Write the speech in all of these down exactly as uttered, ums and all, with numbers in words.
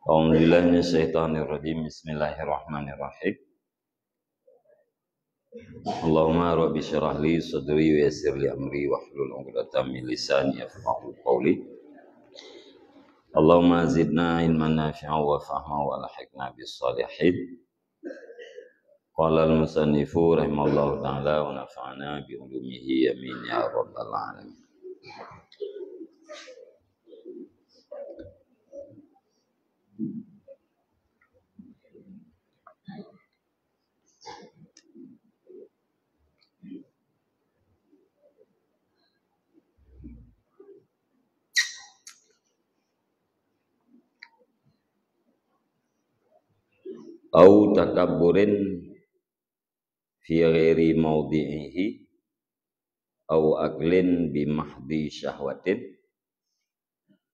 أعوذ بالله من الشيطان الرجيم. بسم الله الرحمن الرحيم. اللهم رب اشرح لي صدري ويسر لي أمري واحلل عقدة من لساني يفقهوا قولي. اللهم زدنا علما نافعا وفهما وألحقنا بالصالحين. قال المصنف رحمه الله تعالى ونفعنا بعلومه آمين يا رب العالمين. Au takabburin fi ghairi maudhi'ihi, au aklin bi mahdhi syahwatin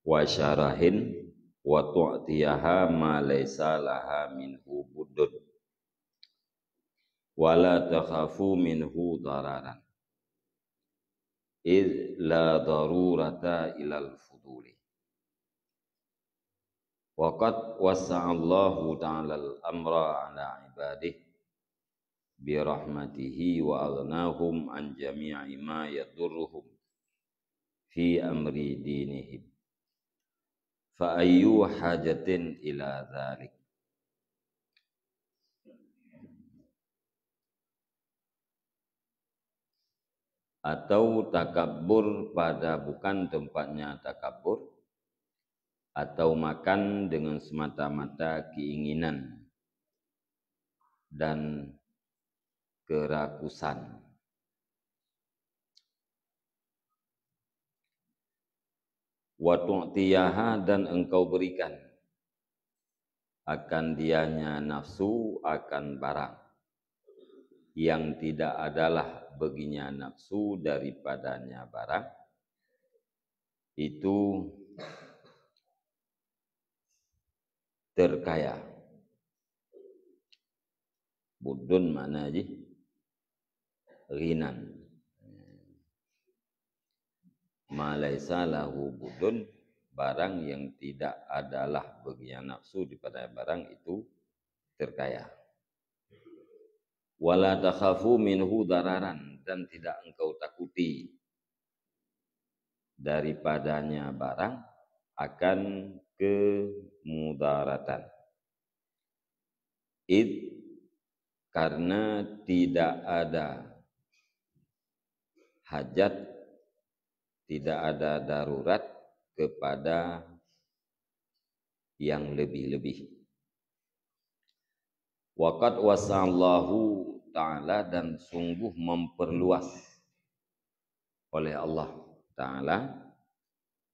wa syarahin, wa tu'tiyaha ma laisa laha minhu buddun, wa la takhafu minhu dararan, id la darurata ilal fuduli. Wa qad wassa'allahu ta'ala al-amra ala ibadih bi rahmatihi wa aghnahum an jami'i ma yadurruhum fi amri dinihim. Fa ayyu hajatin ila dzalik? Atau takabur pada bukan tempatnya takabur, atau makan dengan semata-mata keinginan dan kerakusan. Wa tu'tiyaha, dan engkau berikan akan dianya nafsu akan barang yang tidak adalah baginya nafsu daripadanya barang, itu terkaya. Buddun makna jih ghinan. Ma laisa lahu buddun, barang yang tidak adalah baginya nafsu daripada barang itu terkaya. Wa la takhafu minhu dararan, dan tidak engkau takuti daripadanya barang akan kemudaratan. Id, karena tidak ada hajat, tidak ada darurat kepada yang lebih-lebih. Wa qad wassa'allahu ta'ala, dan sungguh memperluas oleh Allah Ta'ala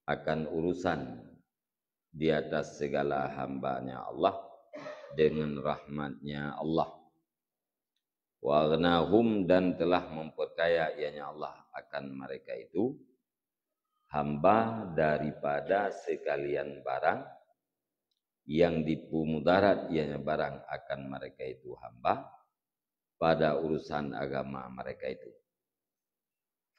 akan urusan di atas segala hamba-Nya Allah dengan rahmat-Nya Allah. Wa aghnahum, dan telah memperkaya ianya Allah akan mereka itu, hamba, daripada sekalian barang yang dipeumudarat ianya barang akan mereka itu hamba pada urusan agama mereka itu.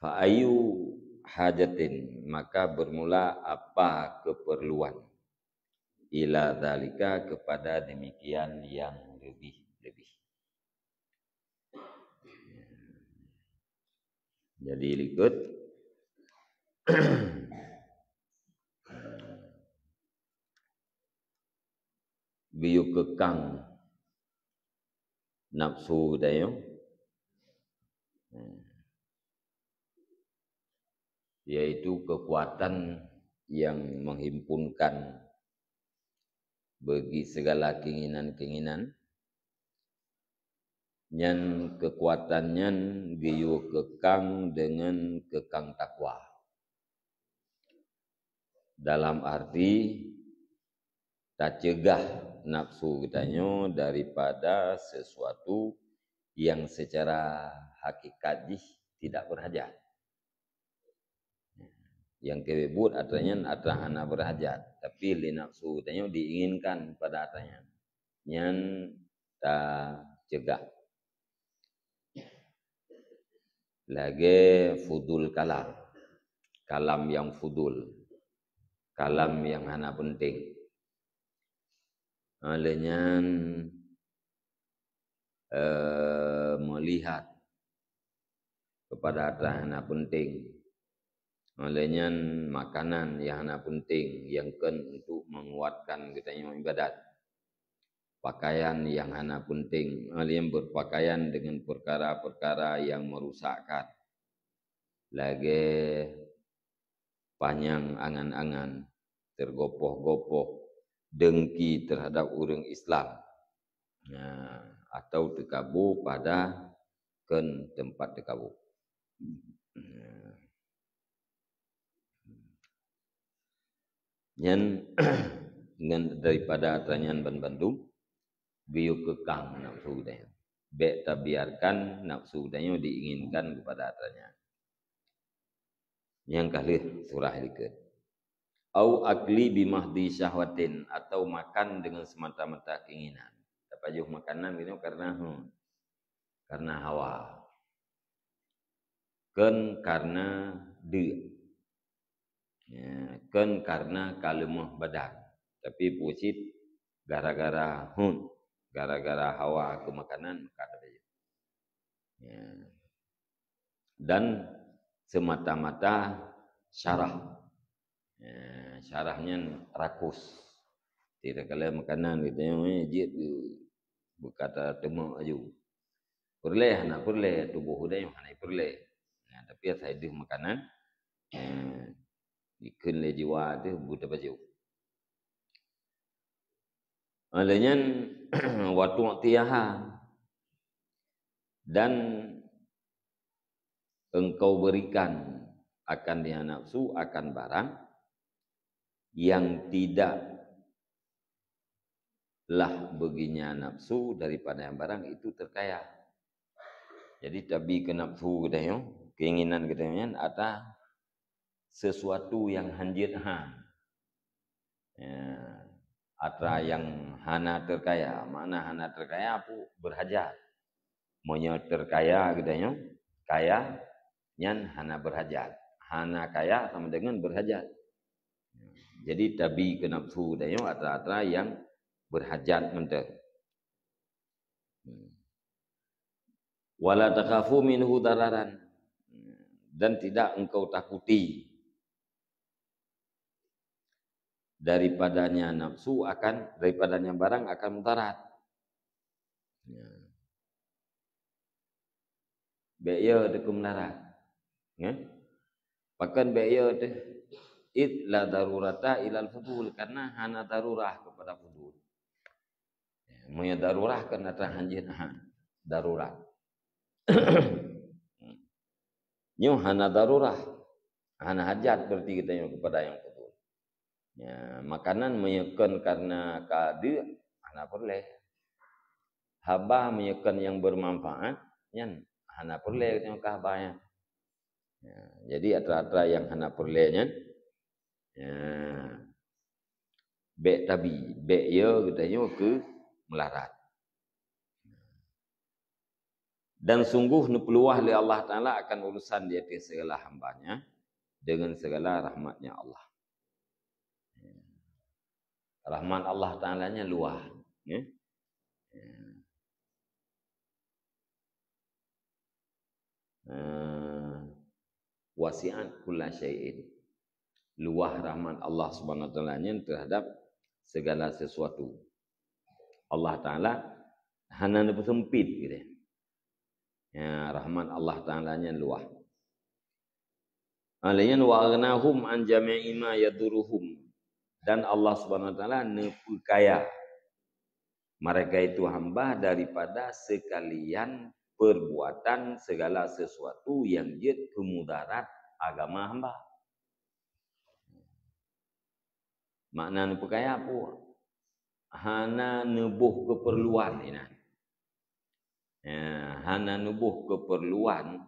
Fa ayyu hajatin, maka bermula apa keperluan, ila dzalika, kepada demikian yang lebih-lebih. Jadi likot geuyue keukang nafsu geutanyoe, yaitu kekuatan yang menghimpunkan bagi segala keinginan-keinginan, nyan kekuatan nyan geuyue keukang deungon keukang takwa. Dalam arti tacegah nafsu geutanyoe daripada sesuatu yang secara hakikat jih tidak berhajat. Nyang keu buet atra nyan atra hana berhajat, tapi lé nafsu geutanyoe diinginkan pada atra nyan. Nyan tacegah. Lagée fudul kalam. Kalam yang fudul. Kalam yang hana penting. Lheueh nyan, eh, meulihat keupada atra nyang hana peunteng. Lheueh nyan makanan nyang hana peunteng nyang kheun untuk menguatkan geutanyoe ibadat. Pakaian nyang hana peunteng, lheueh nyan berpakaian dengan perkara-perkara yang merusakkan. Lagèe panyang angan-angan, teugopoh-gopoh, dengki terhadap ureueng Islam. Nah, atau teukabo pada kheun teumpat teukabo. Nah. Nyan, ngon daripada atra nyan ban-bandum, geuyue keukang nafsu geutanyoe. Bèk tabiarkan nafsu geutanyoe diinginkan keupada atra nyan. Nyang ka lheueh surah likot. Au akli bimahdi syahwatin, atau makan dengan semata-mata keinginan. Tapajoh makanan geutanyoe karena, hmm, karena hawa. Kheun karena deuk. Ya, kheun karena ka leumoh badan. Tapi peue cit gara-gara hut, gara-gara hawa keu makanan, maka tapajoh. Ya. Dan semata-mata syarah. Ya, syarah nyan rakus. Tidak kala makanan geutanyoe, eh, jeuet bu-, beukata teumok aju. Peureulèe hana peureulèe, tuboh geutanyoe hana peureulèe. Nah, tapi asai deuh makanan, eh, dikheun lé jiwa teuh bu tapajoh. Lheueh nyan, wa tu'tiyaha, dan engkau berikan akan dia nafsu, akan barang yang tidaklah baginya nafsu daripada yang barang itu terkaya. Jadi, tabi keu nafsu geutanyoe, keinginan geutanyoe nyan atra sesuatu nyang hanjeuet han. Ya, atra nyang hana terkaya. Makna hana terkaya peue? Berhajat. Meunyoe terkaya geutanyoe, kaya, nyan hana berhajat. Hana kaya sama dengan berhajat. Jadi, tabi keu nafsu geutanyoe atra-atra nyang berhajat mantong. Wala takhafu minhu dararan. Dan tidak engkau takuti daripadanya nafsu akan, daripadanya barang akan mudarat. Ya. Bèk yo teuh keu mudarat. Ya. Pakon bèk yo teuh? Id la darurata ilal fudul, karena hana darurah keupada fudul. Meunyoe darurah kan atra hanjeuet han, darurat. Nyoe hana darurah, hana hajat berarti geutanyoe keupada nyang fudul. Ya, makanan meunyoe kon karena ka deuk, hana peureulèe. Haba meunyoe kon nyang bermanfaat, nyan hana peureulèe geutanyoe keu haba nyan. Ya, jadi atra-atra nyang hana peureulèe nyan, ya, bèk tabi, bèk yo geutanyoe keu meularat. Dan sungguh neupeuluah lé Allah Taala akan urusan di ateueh segala hamba-Nya dengan segala rahmat-Nya Allah. Rahmat Allah Taala nyan luwah, ya. Ya. Eh, wasi'at kulla syai'in. Luwah rahmat Allah Subhanahu wa Taala nyan terhadap segala sesuatu. Allah Taala hana neupeuseumpit gitu. Ya, rahmat Allah Taala nyan luwah. Lheueh nyan, "Wa aghnahum an jami'i ma yaduruhum." Dan Allah Subhanahu wa Taala neupeukaya mereka itu hamba daripada sekalian perbuatan segala sesuatu yang jeuet keu mudarat agama hamba. Makna neupeukaya peue? Hana neuboh keupeurluan inan. Ya, hana neuboh keupeurluan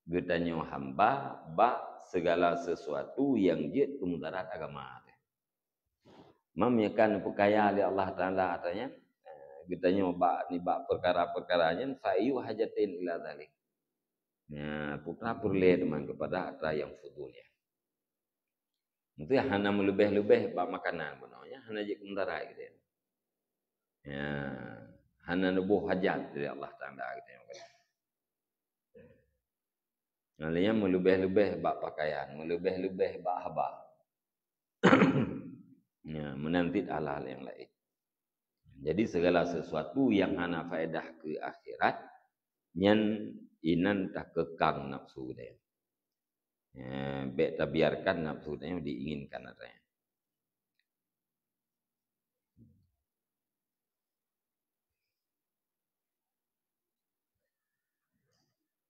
geutanyoe hamba bak segala sesuatu nyang jeuet keu mudarat agama teuh. Mam nyang ka neupeukaya lé Allah Taala atra nyan, eh, geutanyoe bak, nibak peukara-peukara nyan, fa ayyu hajatin ila dzalik. Nyan, peue peureulèe teuma keupada atra nyang fudul nyan. Meusti hana meuleubeh-leubeh bak makanan bunoe nyan, hana jeuet keu mudarat geutanyoe. Ya, hana neuboh hajat dari Allah Taala geutanyoe. Nah, lé nyan meuleubeh-leubeh bak pakaian, meuleubeh-leubeh bak haba. Ya, meunan cit hal-hal nyang laén. Jadi segala sesuatu nyang hana faedah keu akhirat, nyan inan takeukang nafsu geutanyoe. Ya, bék tabiarkan nafsu geutanyoe diinginkan atra nyan.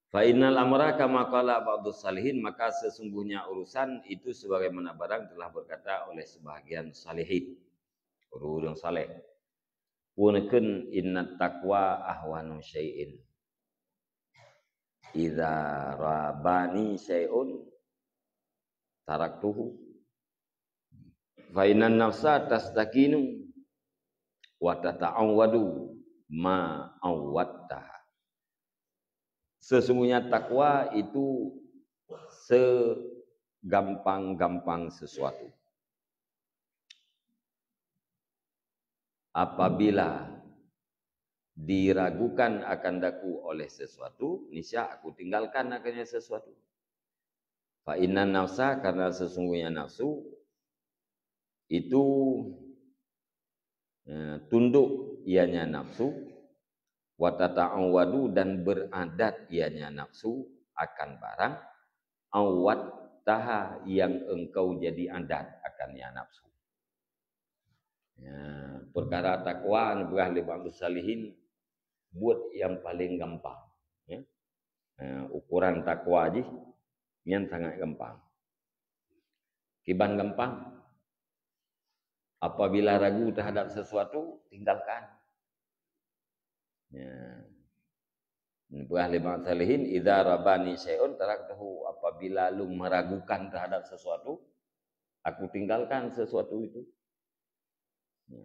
Fa innal amra kama qala ba'dus salihin, maka sesungguhnya urusan itu sebagaimana barang telah berkata oleh sebahagian salihin, ureuëng saleh. Pun kheun, "Innat taqwa ahwanu syai'in. Idza rabani syai'un taraktuhu. Fa innan nafsa tastakinu wa tata'awwadu ma awwadtaha." Sesungguhnya takwa itu segampang-gampang sesuatu. Apabila diragukan akan daku oleh sesuatu, niscaya aku tinggalkan akannya sesuatu. Fa inna nafsa, karena sesungguhnya nafsu itu, eh, tunduk ianya nafsu, wa tata'awwadu, dan beradat ianya nafsu akan barang, awwadtaha, yang engkau jadi adat akan ianya nafsu. Ya, perkara takwa neupeugah lé bak salihin buet nyang paleng gampang, ya. Ya, ukuran takwa jih nyan sangat gampang. Kiban gampang, apabila ragu terhadap sesuatu, tinggalkan. Ya. Neupeugah lé bak salihin, "Idza rabani syai'un taraktuhu." Apabila lôn meragukan terhadap sesuatu, aku tinggalkan sesuatu itu. Ya.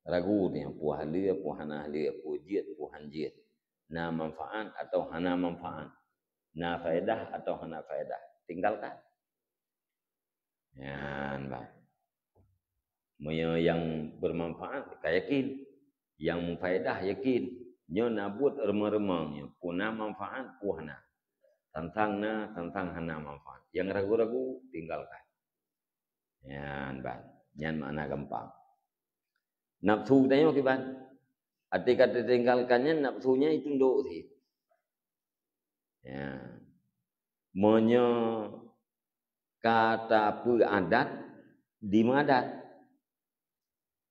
Ragu nyan, peue haleue, peue hana haleue, peue jeuet, peue han jeuet. Na manfaat atau hana manfaat. Na faedah atau hana faedah. Tinggalkan. Nyan bah. Meunyoe nyang bermanfaat, ka yakin. Nyang mufaedah, yakin. Nyoe na buet reumang-reumang nyoe, peue na manfaat, peue hana. Tantang na, tantang hana manfaat. Nyang ragu-ragu, tinggalkan. Nyan ban, nyan makna gampang. Nafsu tanyoe kiban. Até ka teutinggalkan nyan, nafsu nyan itundok sit. Ya. Meunyoe ka tapeuadat, dimeuadat.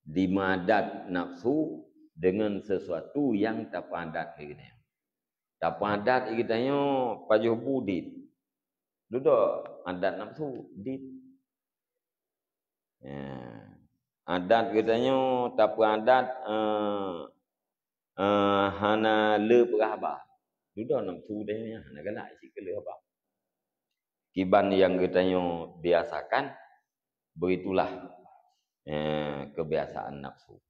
Dimeuadat nafsu deungon sesuatu nyang tapeuadat lé geutanyoe. Tapeuadat lé geutanyoe pajoh bu dit. Dudoe adat nafsu dit. Ya. Adat geutanyoe tapeuadat, eh, eh, hana le peugah haba. Dudoe nafsu geutanyoe hana galak cit keu le haba. Kiban nyang geutanyoe biasakan, begitulah, eh, kebiasaan nafsu.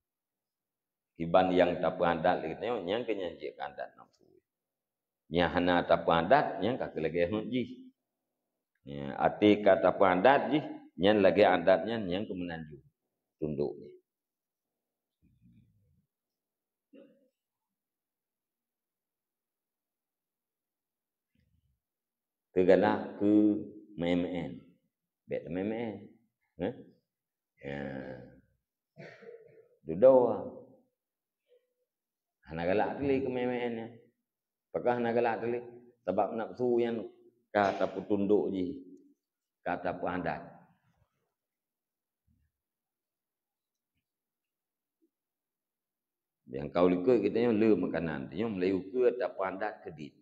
Kiban nyang tapeuadat lé geutanyoe, nyan keuh nyang jeuet keu adat nafsu. Nyang hana tapeuadat, nyan ka keuh lagée heuet jih. Ya, até ka tapeuadat jih, nyan lagée adat nyan, nyan keuh meunan ju tundok jih. Teugalak keu meu'en-meu'en. Bék teumeu'en-meu'en. Heh? Ya. Dudoe. Hana galak teuh lé keu meu'en-meu'en nyan. Pakon hana galak teuh lé? Sabab nafsu nyan ka tapeutundok jih, ka tapeuadat. Nyang ka likot geutanyoe le makanan, tanyoe meulayeue keue tapeuadat keu dit.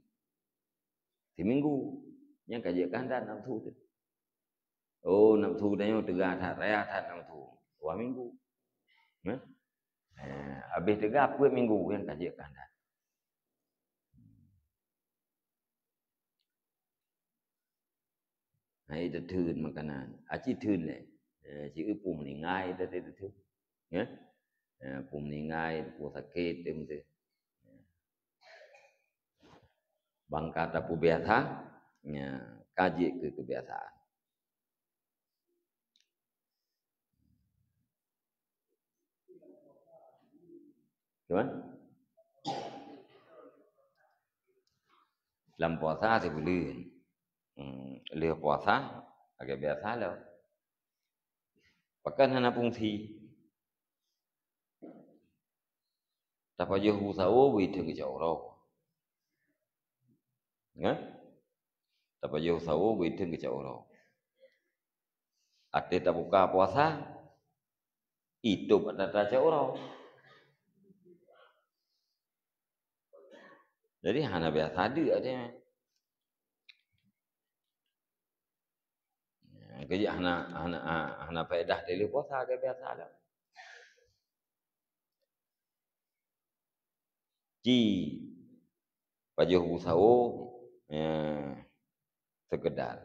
Siminggu, nyan ka jeuet keu adat nafsu teuh. Oh, nafsu tanyoe teuga that, raya that nafsu. Dua minggu. Nah. Eh, habéh teuga peuet minggu, nyan ka jeuet keu adat. Hai, teutheun makanan. Aci theun lé. Eh, ci eu pun meuninggai teutheun. Ya? Eh, pun meuninggai, pun sakét, tem teuh. Bangka tapeubiasa, ya, ka jeuet keu kebiasaan. Cuman lam puasa sibuleuen. Hmm, lheueh puasa lagèe biasa lom. Pakon hana fungsi. Tapajoh bu sawo beu idong keucok uroe. Nyan? Tapajoh bu sawo beu idong keucok uroe. Até tabuka puasa, itôb ata tacok uroe. Jadi hana biasa deuk até. Keujeuet hana, hana, hana faedah dilèe puasa lagèe biasa lom. Ci pajoh bu sawo, eh, seukeudar.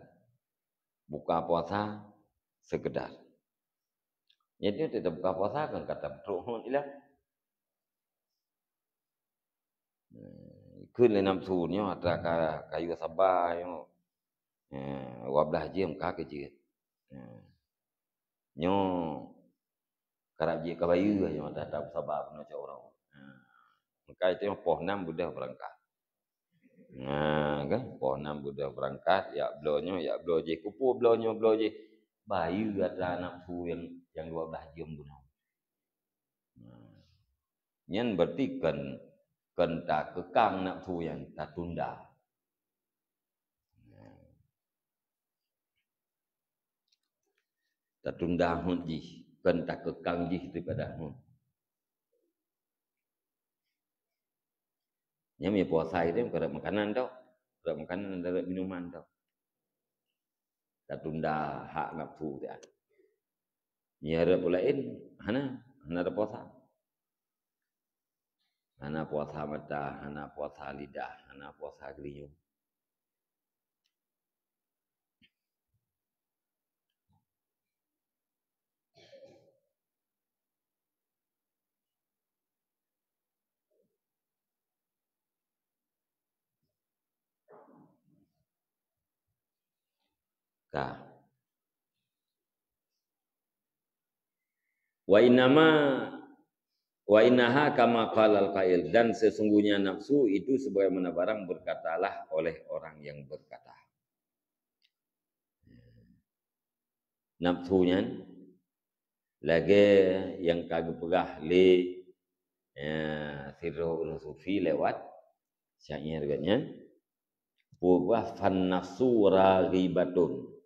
Buka puasa seukeudar. Jadi, teutap buka puasa kan ka tapeutrok hon ilah. Eh, ikheun lé nafsu nyoe atra ka, kayue saba nyoe. Eh, dua blah jeuem ka keujeuet. Eh, nyoe karab jeuet ka bayeue nyoe atra, atra saba bunoe cot uroe. Eh, meukai teuh poh nam beudôh beurangkat. Nah, kan? Poh nam beudôh beurangkat, jak bloe nyoe, jak bloe jih, kupeue bloe nyoe, bloe jih. Bayeue atra nafsu nyang, nyang dua blah jeuem bunoe. Nah. Nyan berarti kon, kon takeukang nafsu nyan, tatunda. Tatunda hon jih, kon takeukang jih daripada hon. Nyan meunyo puasa itu, kon rot makanan tau. Rot makanan dan rot minuman tau. Tatunda hak nafsu teuh. Nyan rot peue laén, hana, hana tapuasa. Hana puasa mata, hana puasa lidah, hana puasa geulinyueng. Ka. Wa innama, wa innaha kama qalal qail, dan sesungguhnya nafsu itu sebagaimana barang berkatalah oleh orang yang berkata. Nafsu nyan lagèe nyang ka geupeugah lé, ya, sidroe ureueng sufi lewat syair geuh nyan. Peugah, "Fan nafsu raghibatun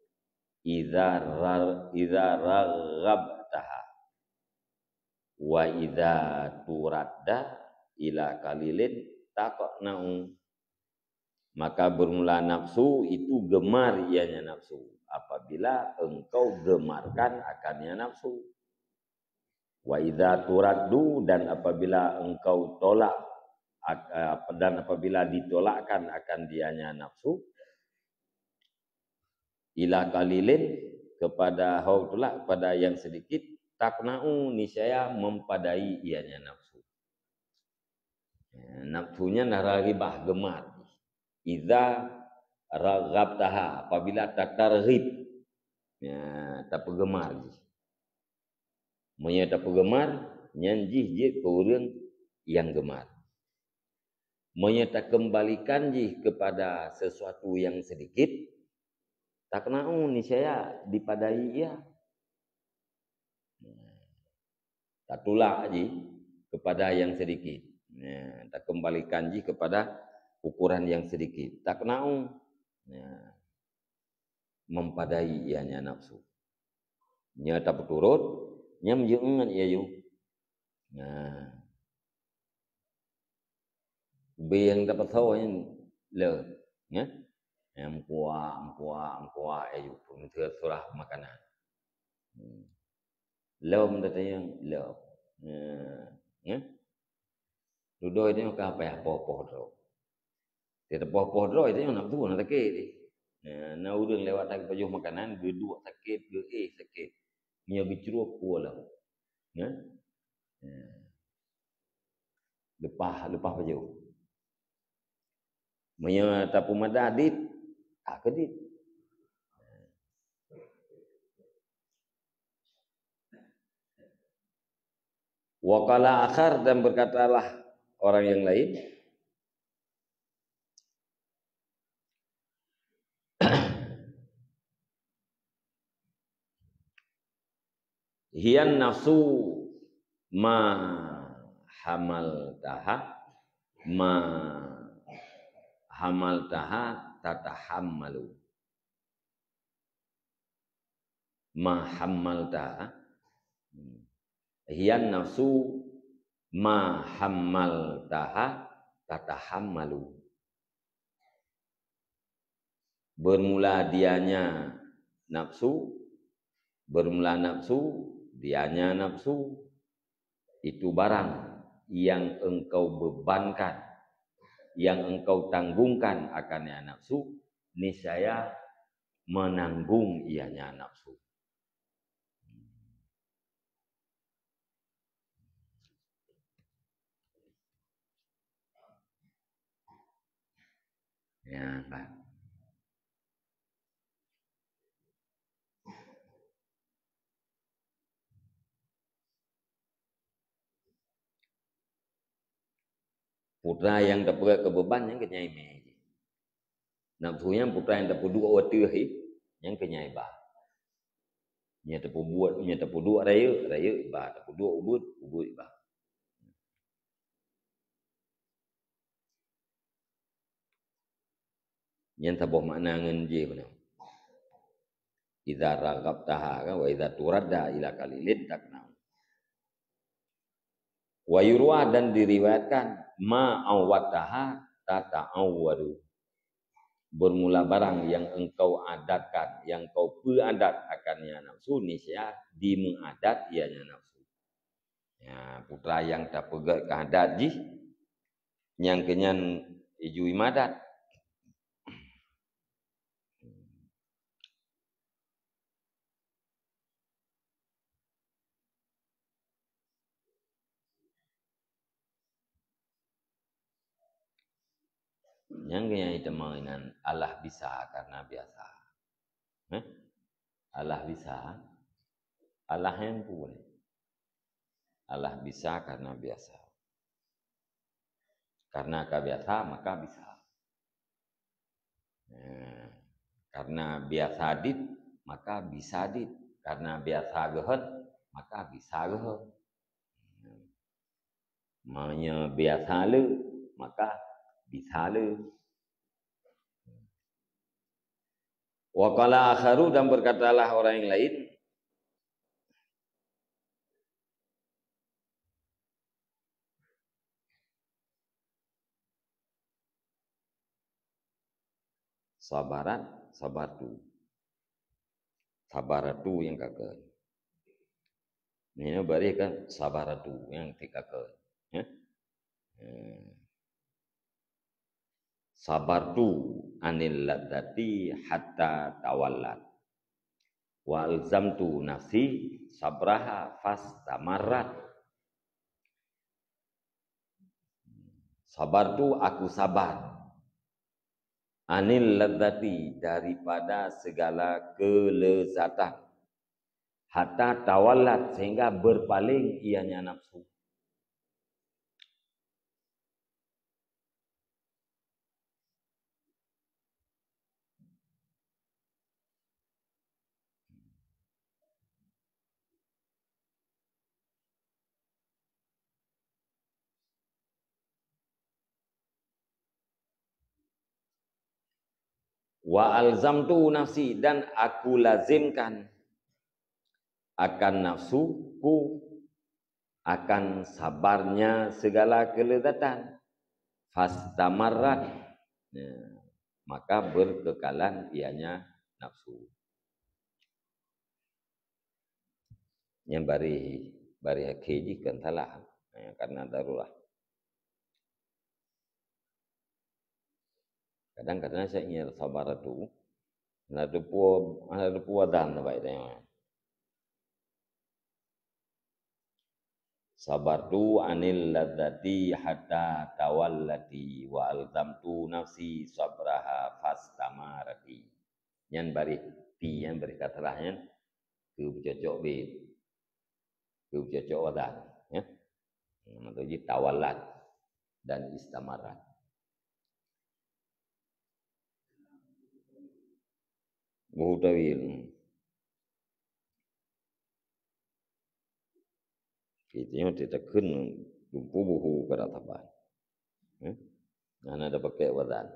idza ra-, idza raghabtaha, wa idza turadda ila qalilin taqna'u." Maka bermula nafsu itu gemar ianya nafsu, apabila engkau gemarkan akannya nafsu. Wa idza turaddu, dan apabila engkau tolak, ak-, eh, dan apabila ditolakkan akan dianya nafsu, ila qalilin, kepada, hok tolak kepada yang sedikit, taqna'u, niscaya mempadai ianya nafsu. Ya, nafsu nyan raghibah, gemar. Idza raghabtaha, apabila tatarghib, ya, tapeugemar jih. Meunyoe tapeugemar, nyan jih jeuet keu ureueng nyang gemar. Meunyoe takeumbalikan jih keupada sesuatu nyang seudikit, taqna'u, niscaya dipadai ia. Tatulak jih keupada nyang seudikit. Ya, takeumbalikan jih keupada ukoran nyang seudikit. Taqna'u. Ya. Mempadai ianya nafsu. Nyoe tapeuturot, nyan meujeuet ngon ie yue. Nah. Ubé nyang tapasoe nyan le, nyan. Nyang meukuah, meukuah, meukuah ie yue peumeuseusurah makanan. Hmm. Lom tatanyong, lom. Nah, nyan. Dudoe nyoe ka payah poh-poh droe. Teupoh-poh droe nyoe nafsu na sakét. Nah, na ureueng lewat tapajoh makanan, geuduek sakét, geuéh sakét. Nyoe geucrok kuala. Nah. Nah. Leupah, leupah pajoh. Meunyoe tapeumada dit, ka keudit. Wa qala akhar, dan berkatalah orang yang lain, "Hiyan nafsu ma hamaltaha, ma hamaltaha tatahammalu." Ma hamaltaha. Hiyan nafsu ma hamaltaha tatahammalu. Bermula dianya nafsu, bermula nafsu, dianya nafsu. Itu barang yang engkau bebankan, yang engkau tanggungkan akan ya nafsu, niscaya menanggung ianya nafsu. Ya, kan. Putra nyang tapeugét keu beuban nyan keu nyang imé jih. Nafsu nyan putra nyang tapeuduek u ateueh jih, nyan keu nyang iba. Nyang tapeubuet, nyang tapeuduek rayeuk, rayeuk iba, tapeuduek ubit, ubit iba. Nyan saboh makna ngon jih beuna. Idza raghabtaha kan, wa idza turadda ila qalilin takna'u. Wa yurwa, dan diriwayatkan, ma awwadtaha tata'awwadu. Bermula barang yang engkau adatkan, yang kau peuadat akan ya nafsu, niscaya dimeuadat ianya nafsu. Ya, putra nyang tapeugét keu adat jih, nyang keu nyan ijui madat. Nyang keu nyan itamong inan Allah bisa karena biasa. Heh? Allah bisa, Allah nyang pue. Allah bisa karena biasa. Karena ka biasa, maka bisa. Eh, karena biasa dit, maka bisa dit. Karena biasa geuhon, maka bisa geuhon. Meunyoe biasa le, maka bisa le. Wa qala akharu, dan berkatalah orang yang lain, sabarat, sabartu. Sabaratu nyang ka kheun. Nyoe bareh kan sabaratu nyang ka kheun. Ya? Eh. Sabartu anil ladzati hatta tawallat. Wa alzamtu nafsi sabraha fastamarrat. Sabartu, aku sabar. Anil ladzati, daripada segala kelezatan. Hatta tawallat, sehingga berpaling ianya nafsu. Wa alzamtu nafsi, dan aku lazimkan akan nafsuku akan sabarnya segala kelezatan. Fastamarrat, ya, maka berkekalan ianya nafsu. Nyang bareh, bareh akhé jih kan salah, ya, karena darurat. Kadang-kadang saya ingat sabaratu, na teupeu, na teupeu azan baik tanya. Sabartu anil ladzati hatta tawallati wa alzamtu nafsi sabraha fastamarati. Nyan bareh ti, nyan bareh kasrah nyan keu beucocok bit. Keu beucocok wadan, ya. Maksud jih tawallat dan istamarat. Buhu tawil. Kita nyoe teutakheun lumpu buhu kada saban. Eh? Hana ada pakai wazan.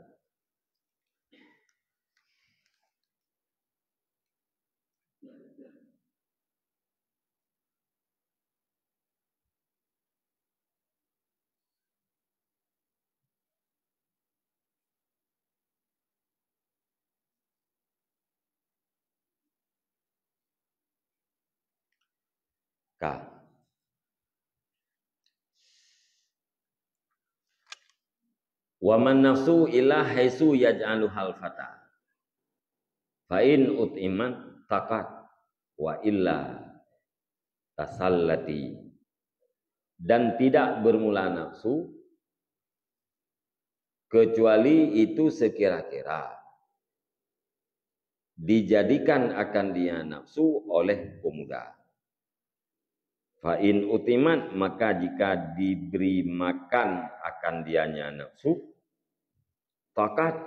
Ka. Wa man nafsu illa haitsu yaj'aluhal fata. Fa in ut'imat taqat wa illa tasallati. Dan tidak bermula nafsu kecuali itu sekira-kira dijadikan akan dia nafsu oleh pemuda. Fa in ut'imat, maka jika diberi makan akan dianya nafsu, taqat,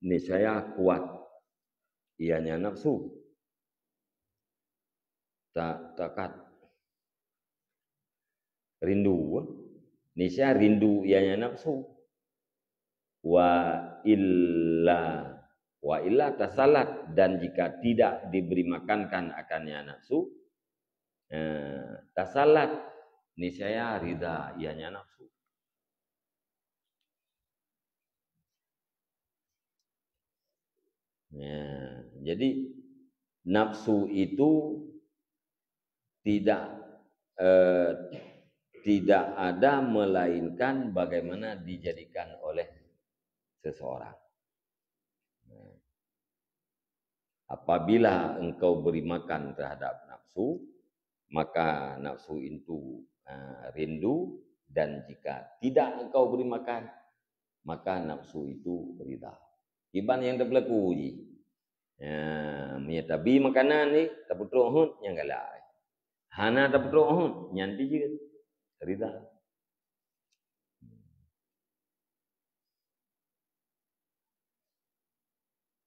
niscaya kuat ianya nafsu. Ta-, taqat. Rindu, niscaya rindu ianya nafsu. Wa illa, wa illa tasallat, dan jika tidak diberi makankan akannya nafsu, eh, tasallat, niscaya rida ianya nafsu. Ya, jadi nafsu itu tidak, eh, tidak ada melainkan bagaimana dijadikan oleh seseorang. Apabila engkau beri makan terhadap nafsu, maka nafsu itu, eh, rindu, dan jika tidak engkau beri makan, maka nafsu itu rida. Kiban nyang teupeulaku jih. Ya, meunyoe tabi makanan ni, tapeutrok hot, nyan galak. Hana tapeutrok hot, nyan pih jeuet. Rida.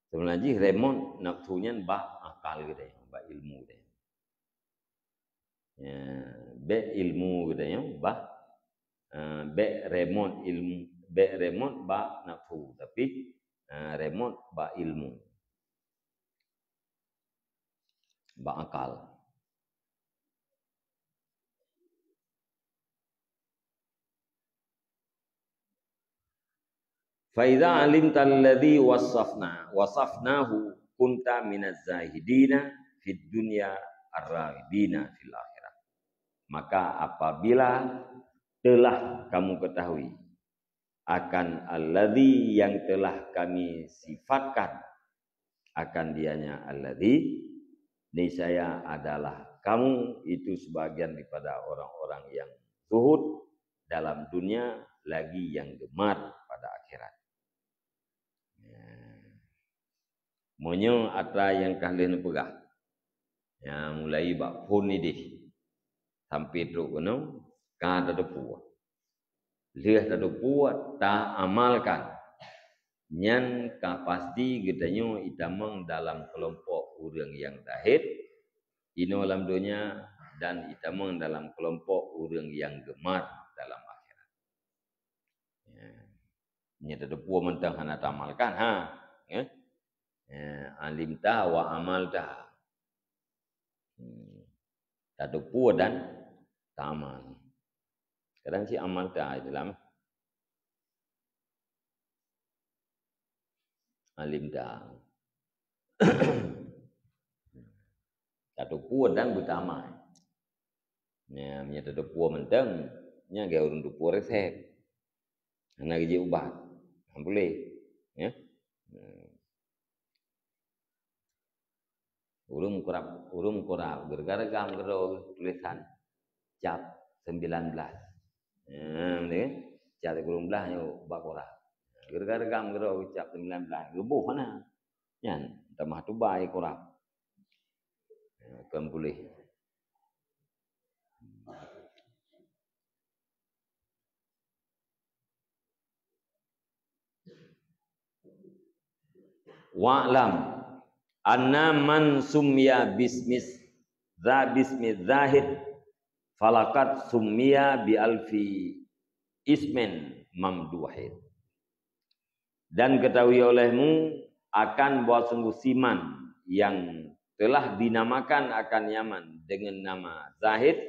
Seubeuna jih remot nafsu nyan bak akal geutanyoe, bak ilmu geutanyoe. Ya, bèk ilmu geutanyoe bah, eh, bèk remot ilmu, bèk remot bak nafsu, tapi, eh, remot bak ilmu. Bak akal. Fa idza alimta alladzi wasafna, wasafnahu kunta minaz zahidina fid dunya ar-raghibina fil akhirah. Maka apabila telah kamu ketahui akan alladzi, yang telah kami sifatkan akan dianya alladzi, niscaya adalah kamu itu sebagian daripada orang-orang yang zuhud dalam dunia lagi yang gemar pada akhirat. Ya. Meunyoe atra nyang ka lheueh neupeugah, ya, mulai bak phon idéh sampai trok keunoe ka tateupeue. Lheueh tateupeue, taamalkan. Nyan ka pasti geutanyoe itamong dalam keulompok ureuëng nyang zahid inoe lam donya dan itamong dalam keulompok ureuëng nyang gemar dalam akhirat. Ya. Nyan tateupeue mantong hana taamalkan, ha? Ya. Ya, alimta wa amalta. Hmm. Tateupeue dan taamal. Kadang cit amalta dalam alimta. Tateupeue dan beutaamal. Nyan, meunyoe tateupeue mantong, nyan lagèe ureuëng teupeue resep. Hana geujeuet ubat. Hana puléh. Ya. Hmm. Ureuëng meukeurab, ureuëng meukeurab, geureugam-reugam keudroe tulésan cap sembilan belas. Haa, beutôi kan? Cap sembilan belas nyoe bak keurab. Geureugam-reugam keudroe cap sembilan belas. Geuboh hana. Nyan, tamah tubai keurab. Haa, kon puléh. Wa'lam anna man summiya bismis, za bismi zahid, falaqad summiya bi alfi ismin mamduhin. Dan ketahui olehmu akan bahwa sungguh siman yang telah dinamakan akan Yaman dengan nama Zahid,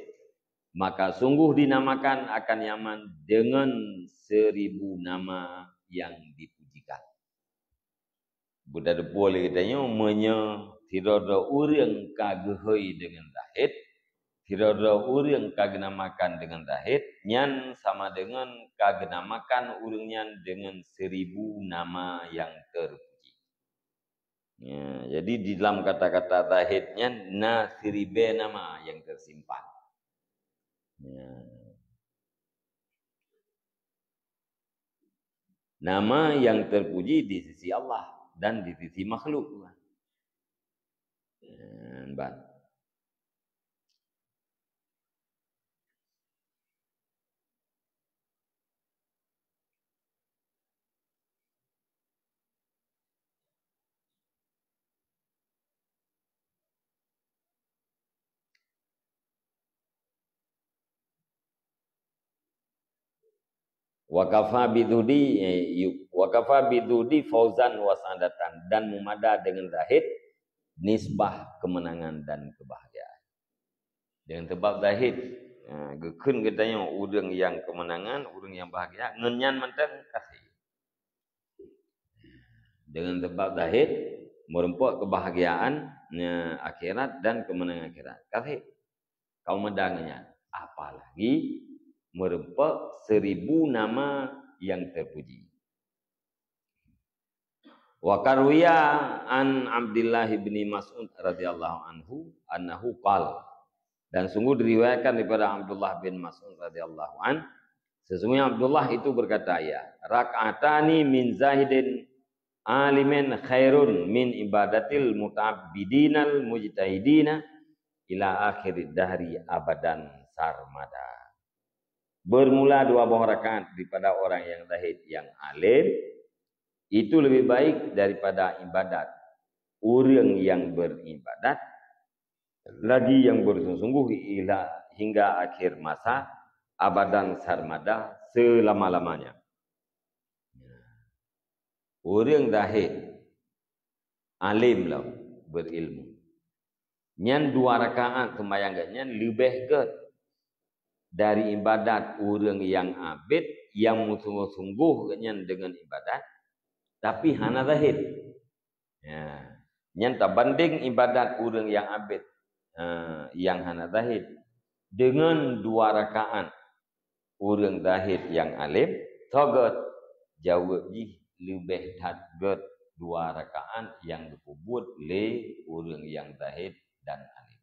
maka sungguh dinamakan akan Yaman dengan seribu nama yang dipujikan. Buta deupue lé geutanyoe, meunyoe sidroe-droe ureuëng ka geuhôi deungon Zahid, sidroe-droe ureuëng ka geunamakan deungon Zahid, nyan sama deungon ka geunamakan ureuëng nyan deungon seribu nama yang terpuji. Ya, jadi di dalam kata-kata Zahid nyan na siribée nama yang tersimpan. Ya. Nama yang terpuji di sisi Allah dan di sisi makhluk. Ya, ban. Wa kafa bidzuhdi, eh, yu-, wa kafa bidzuhdi fauzan wa sa'adatan, dan meumada dengan zahid nisbah kemenangan dan kebahagiaan. Dengan sebab zahid, ha, geukheun geutanyoe ureuëng nyang kemenangan, ureuëng nyang bahagia, ngon nyan mantong kasih. Dengan sebab zahid, meureumpok kebahagiaan, nya, akhirat dan kemenangan akhirat. Kasih. Kaum meudang nyan, apalagi meureumpok seribu nama yang terpuji. Wa karwiya an Abdullah bin Mas'ud radhiyallahu anhu annahu qal. Dan sungguh diriwayatkan daripada Abdullah bin Mas'ud radhiyallahu an, sesungguhnya Abdullah itu berkata, ya, rak'atani min zahidin alimin khairun min ibadatil muta'abbidinal mujtahidina ila akhirid dahri abadan sarmada. Bermula dua boh rakaat daripada orang yang zahid yang alim, itu lebih baik daripada ibadat ureuëng yang beribadat lagi yang bersungguh-sungguh ila hingga akhir masa, abadan sarmada, selama-lamanya. Ureuëng zahid, alim lom, berilmu. Nyan dua rakaat seumayang geuh nyan leubeh gét dari ibadat ureuëng nyang abét nyang meusunggoh-sunggoh geuh nyan deungon ibadat, tapi hana zahid. Ya, nyan tabandéng ibadat ureuëng nyang abét, eh, nyang hana zahid deungon dua rakaat ureuëng zahid nyang alim, soe gét? Jaweueb jih leubeh that gét dua rakaat nyang geupeubuet lé ureuëng nyang zahid dan alim.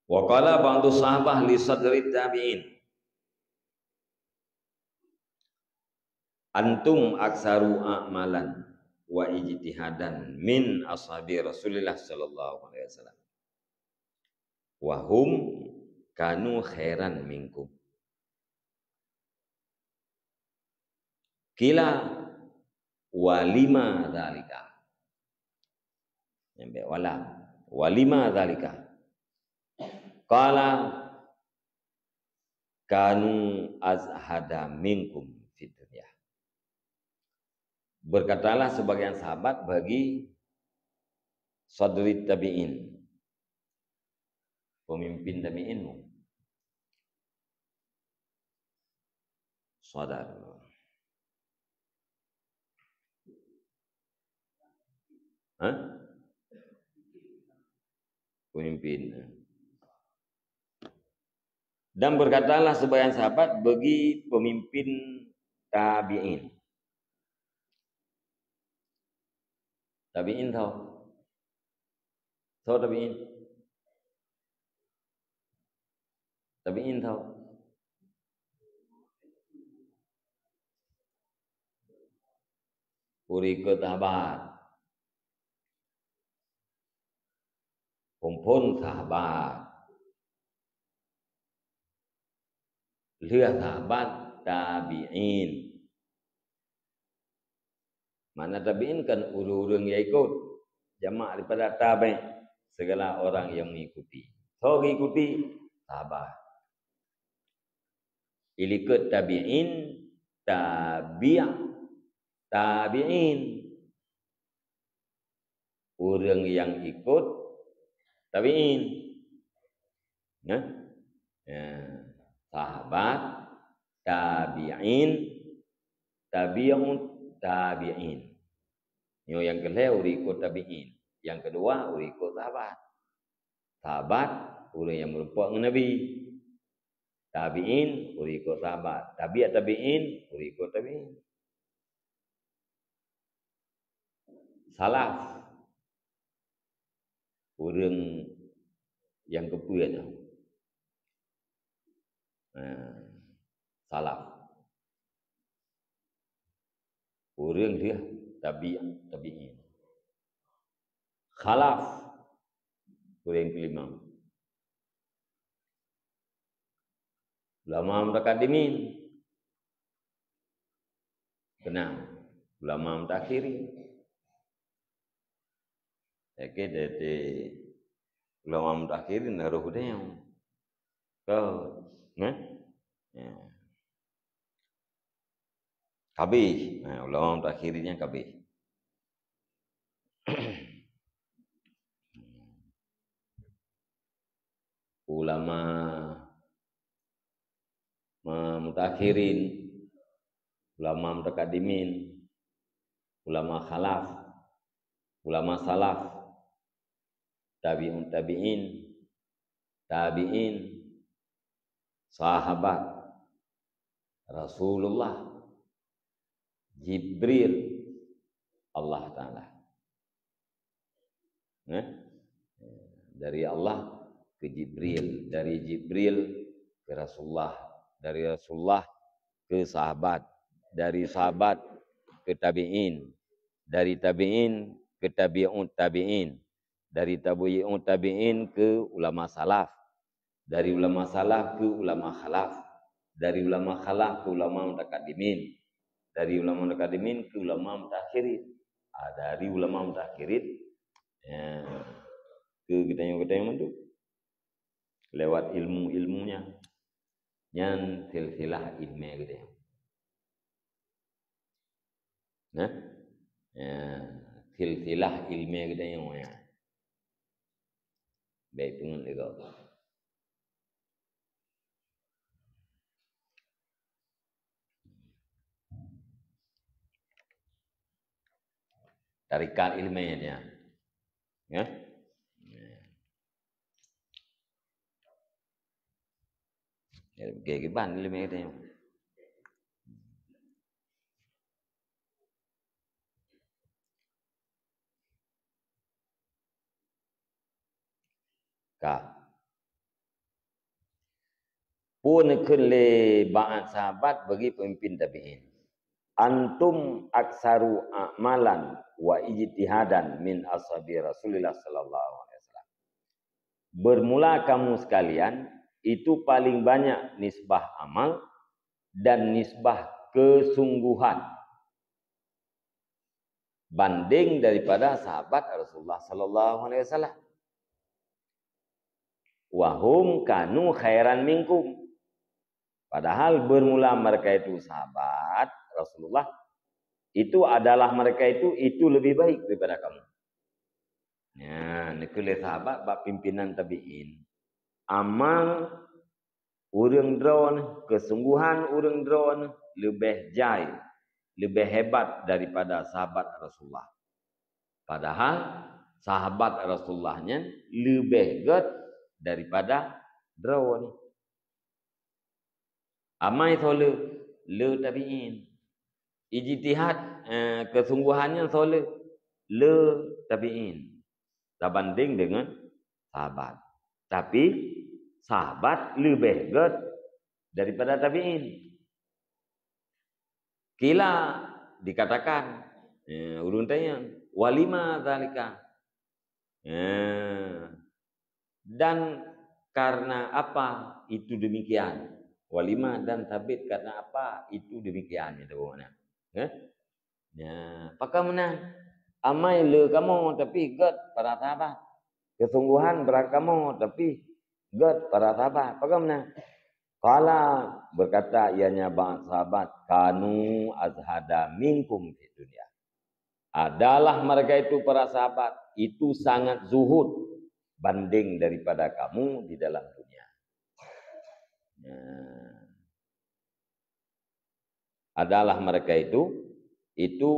Wa qala ba'du sahabah li sadri tabi'in, "Antum aktsaru a'malan wa ijtihadan min ashabi Rasulillah sallallahu alaihi wasallam. Wa hum kanu khairan minkum." Qila, "Wa lima dzalika?" Nyang bék wala. "Wa lima dzalika?" Qala, "Kanu azhada minkum fid dunya." Berkatalah sebagian sahabat bagi sadri tabi'in, pemimpin tabi'in mu. Sadar. Hah? Pemimpin. Dan berkatalah sebagian sahabat bagi pemimpin tabi'in. Tabi'in tau. Tau tabi'in? Tabi'in tau. ureuëng ikot sahabat. Phon-phon sahabat. Lheueh sahabat, tabi'in. Makna tabi'in kan ureuëng-ureuëng nyang ikot, jamak daripada tabi', segala orang yang mengikuti. Soe geuikuti? Sahabat. Ilikot tabi'in, tabi', tabi'in. Ureuëng nyang ikot tabi'in. Nah, ya, sahabat, tabi'in, tabi'ut tabi'in. Nyoe nyang keu lhée ureuëng ikot tabi'in. Nyang keudua ureuëng ikot sahabat. Sahabat ureuëng nyang meurumpok ngon Nabi. Tabi'in ureuëng ikot sahabat. Tabi'ut tabi'in ureuëng ikot tabi'in. Salaf. Ureuëng nyang keupeue nyoe? Nah, salaf. Ureuëng lheueh tabi', tabi'in. Khalaf. Ureuëng keulima. Ulama mutakadimin. Keunong. Ulama mutakhirin. Oke, jadi ulama mutakhirin harus deh. Kau, nah? Ya. Kabeh. Nah, ulama mutakhirin nyan kabeh. Ulama ma-, mutakhirin, ulama mutakadimin, ulama khalaf, ulama salaf, tabi'ut tabi'in, tabi'in, sahabat, Rasulullah, Jibril, Allah Taala. Nah, dari Allah ke Jibril, dari Jibril ke Rasulullah, dari Rasulullah ke sahabat, dari sahabat ke tabi'in, dari tabi'in ke tabi'ut tabi'in, dari tabi'ut tabi'in ke ulama salaf, dari ulama salaf ke ulama khalaf, dari ulama khalaf ke ulama mutakadimin, dari ulama mutakadimin ke ulama mutakhirin. Ah, dari ulama mutakhirin, ya, ke geutanyoe-geutanyoe mandum. Lewat ilmu-ilmunya. Nyan silsilah ilmu geutanyoe. Nah? Ya, silsilah ilmu geutanyoe, ya. Baik, peungeut lé gob. Tarikat ilmu nyan. Ya? Ya, oke, kiban ilmu geutanyoe. Ka. Peue neukheun lé bak sahabat bagi peumimpin tabi'in? "Antum aktsaru a'malan wa ijtihadan min ashabi Rasulillah sallallahu alaihi wasallam." Bermula kamu sekalian itu paling banyak nisbah amal dan nisbah kesungguhan banding daripada sahabat Rasulullah sallallahu alaihi wasallam. "Wa hum kanu khairan minkum." Padahal bermula mereka itu sahabat Rasulullah, itu adalah mereka itu, itu lebih baik daripada kamu. Nah, neukheun lé sahabat bak pimpinan tabi'in. Amal ureuëng droeneuh, kesungguhan ureuëng droeneuh leubeh jai, leubeh hebat daripada sahabat Rasulullah. Padahal sahabat Rasulullah nyan leubeh gét daripada droeneuh. Amai soe le? Le tabi'in. Ijtihad, eh, kesungguhan nyan soe le? Le tabi'in. Tabanding dengan sahabat. Tapi sahabat leubeh gét daripada tabi'in. Qila, dikatakan, Ya, ureuëng tanya, "Walima dzalika?" Ya. Dan karena apa itu demikian? Walima dan sabit karena apa itu demikian, itu makna. Ya. Ya, pakon meunan? Amai le kamoe tapi gét para sahabat. Kesungguhan brat kamoe tapi gét para sahabat. Pakon meunan? Qala, berkata ianya ba'd sahabat, "Kanu azhada minkum fid dunya." Adalah mereka itu para sahabat, itu sangat zuhud banding daripada kamu di dalam dunia. Nah, adalah mereka itu, itu,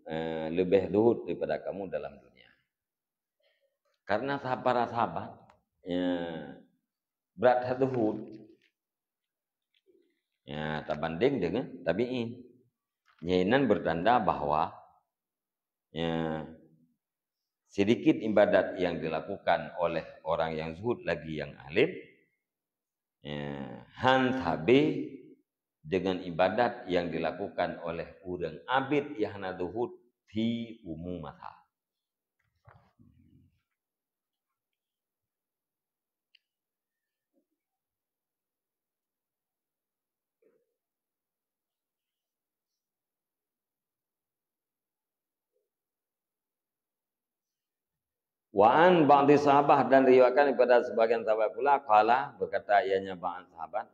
eh, lebih zuhud daripada kamu dalam dunia. Karena sah-, para sahabat, ya, brat that zuhud, ya, tabanding dengan tabi'in. Nyan bertanda bahwa, ya, sedikit ibadat yang dilakukan oleh orang yang zuhud lagi yang alim, ya, han sabe dengan ibadat yang dilakukan oleh ureuëng abid nyang hana zuhud fi umu masa. Wa an ba'di sahabah, dan riwayatkan daripada sebagian sahabat pula, qala, berkata ianya ba'd sahabat,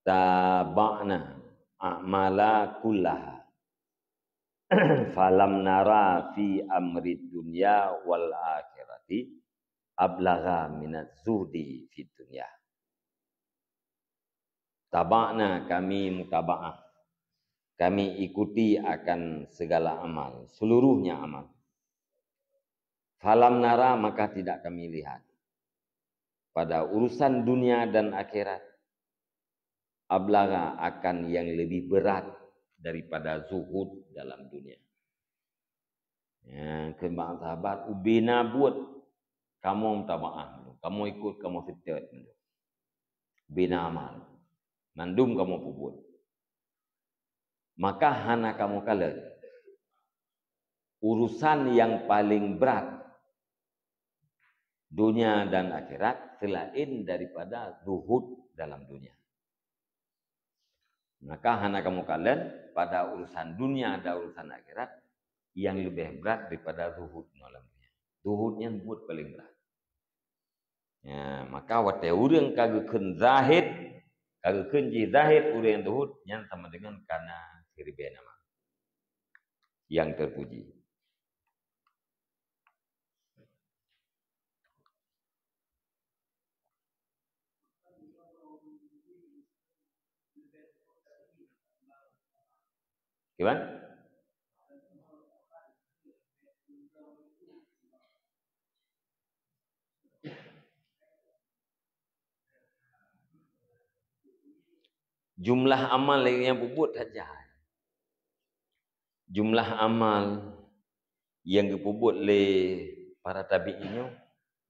"Taba'na a'mala kullaha, falam nara fi amri dunya wal akhirati ablagha minaz zuhdi fid dunya." Taba'na, kami mutaba'ah, kami ikuti akan segala amal, seluruhnya amal. Falam nara, maka tidak kami lihat pada urusan dunia dan akhirat, ablagha, akan yang lebih berat daripada zuhud dalam dunia. Ya, keumbang sahabat, ubena buet kamoe mutaba'ah, kamoe ikut, kamoe seutôt, ubena amal, mandum kamoe peubuet. Maka hana kamoe kalon urusan yang paling berat dunia dan akhirat selain daripada zuhud dalam dunia. Maka hana kamoe kalon pada urusan dunia dan urusan akhirat yang lebih berat daripada zuhud dalam dunia. Zuhud nyan buet paling berat. Ya, maka watée ureuëng ka geukheun zahid, ka geukheun jih zahid ureuëng zuhud, nyan sama dengan kana siribée nama yang terpuji. Gimana? Jumlah amal nyang peubuet that jai. Jumlah amal nyang geupeubuet lé para tabi'in nyoe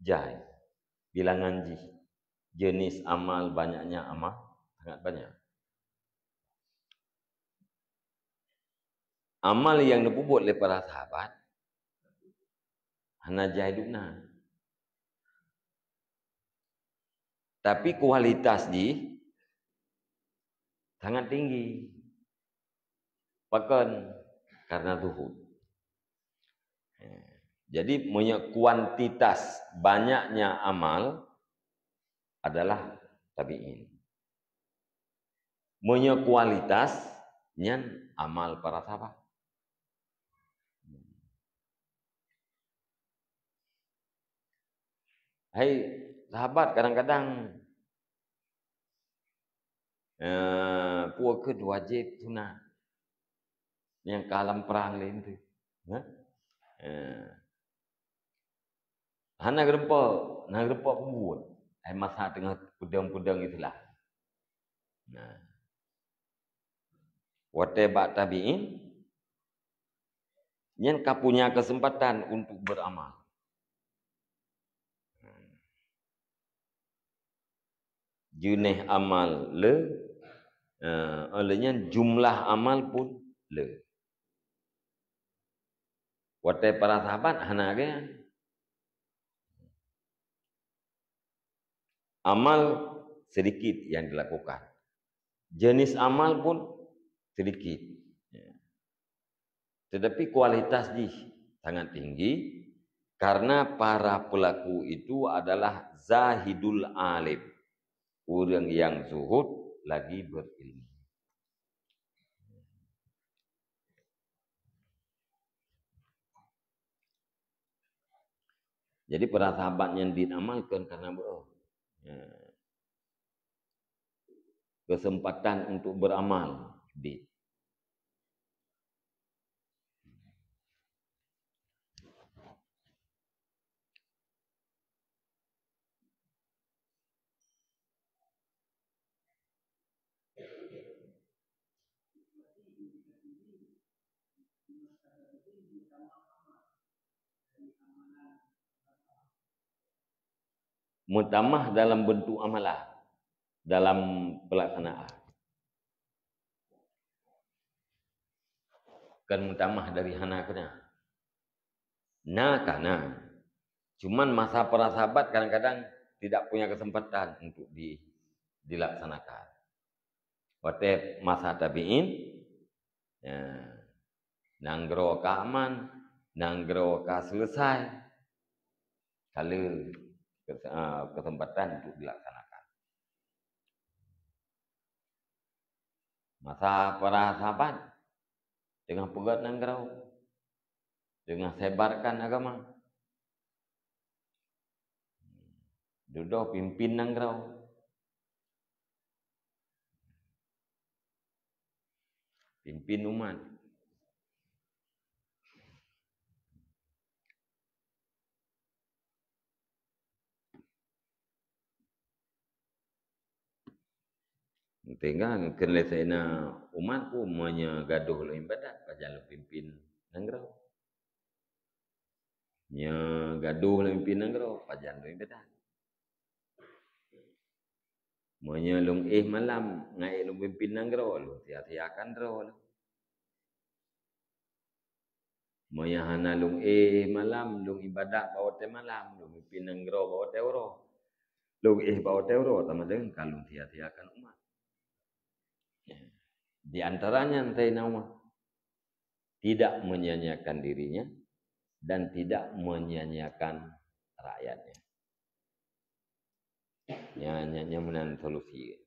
jai. Bilangan jih, jenis amal, banyaknya amal, sangat banyak. Amal nyang geupeubuet lé para sahabat hana jai dum na. Tapi kualitas jih sangat tinggi. Pakon? Karena zuhud. Jadi, meunyoe kuantitas banyaknya amal adalah tabi'in. Meunyoe kualitas, nyan amal para sahabat. Hai, sahabat kadang-kadang, eh, puasa wajéb sunat nyang ka lam prang lé tu. Hah? Eh. Hana geureumpok, hana geureumpok peubuet. Hai masa teungoh peudong-peudong istilah. Nah. Watée bak tabi'in, nyan ka punya kesempatan untuk beramal. Jeuneh amal le, Eh, oleh nyan jumlah amal pun le. Watée para sahabat hana lagée nyan. Amal sedikit yang dilakukan. Jenis amal pun sedikit. Ya. Tetapi kualitas jih sangat tinggi karena para pelaku itu adalah zahidul alim. Ureuëng yang zuhud lagi berilmu. Jadi para sahabat nyan diamalkan karena beu-, ya. Kesempatan untuk beramal di Meutamah dalam bentuk amalan, dalam pelaksanaan. Kan meutamah dari hana keu na. Na ka na. Cuman masa para sahabat kadang-kadang tidak punya kesempatan untuk di-, dilaksanakan. Watée masa tabi'in, ya, nanggroe ka aman, nanggroe ka selesai, ka le kes-, ah, kesempatan untuk dilaksanakan. Masa para sahabat teungoh peugét nanggroe, teungoh sebarkan agama. Dudoe pimpin nanggroe. Pimpin umat. Tinggai keu lé Saidina Umar ku, meunyoe gadôh lôn iébadat, pajan lôn pimpin nanggroe. Nyoe gadôh lôn pimpin nanggroe, pajan lôn iébadat. Meunyoe lôn éh malam, ngon ék lôn pimpin nanggroe, lôn sia-siakan droe lôn. Meunyoe hana lôn éh malam, lôn iébadat bak watée malam, lôn pimpin nanggroe bak watée uroe, lôn éh bak watée uroe, sama deungon ka lôn sia-siakan umat. Di antaranya Saidina Umar. Tidak menyia-nyiakan dirinya dan tidak menyia-nyiakan rakyatnya. Nya, nya, nya meunan solusi.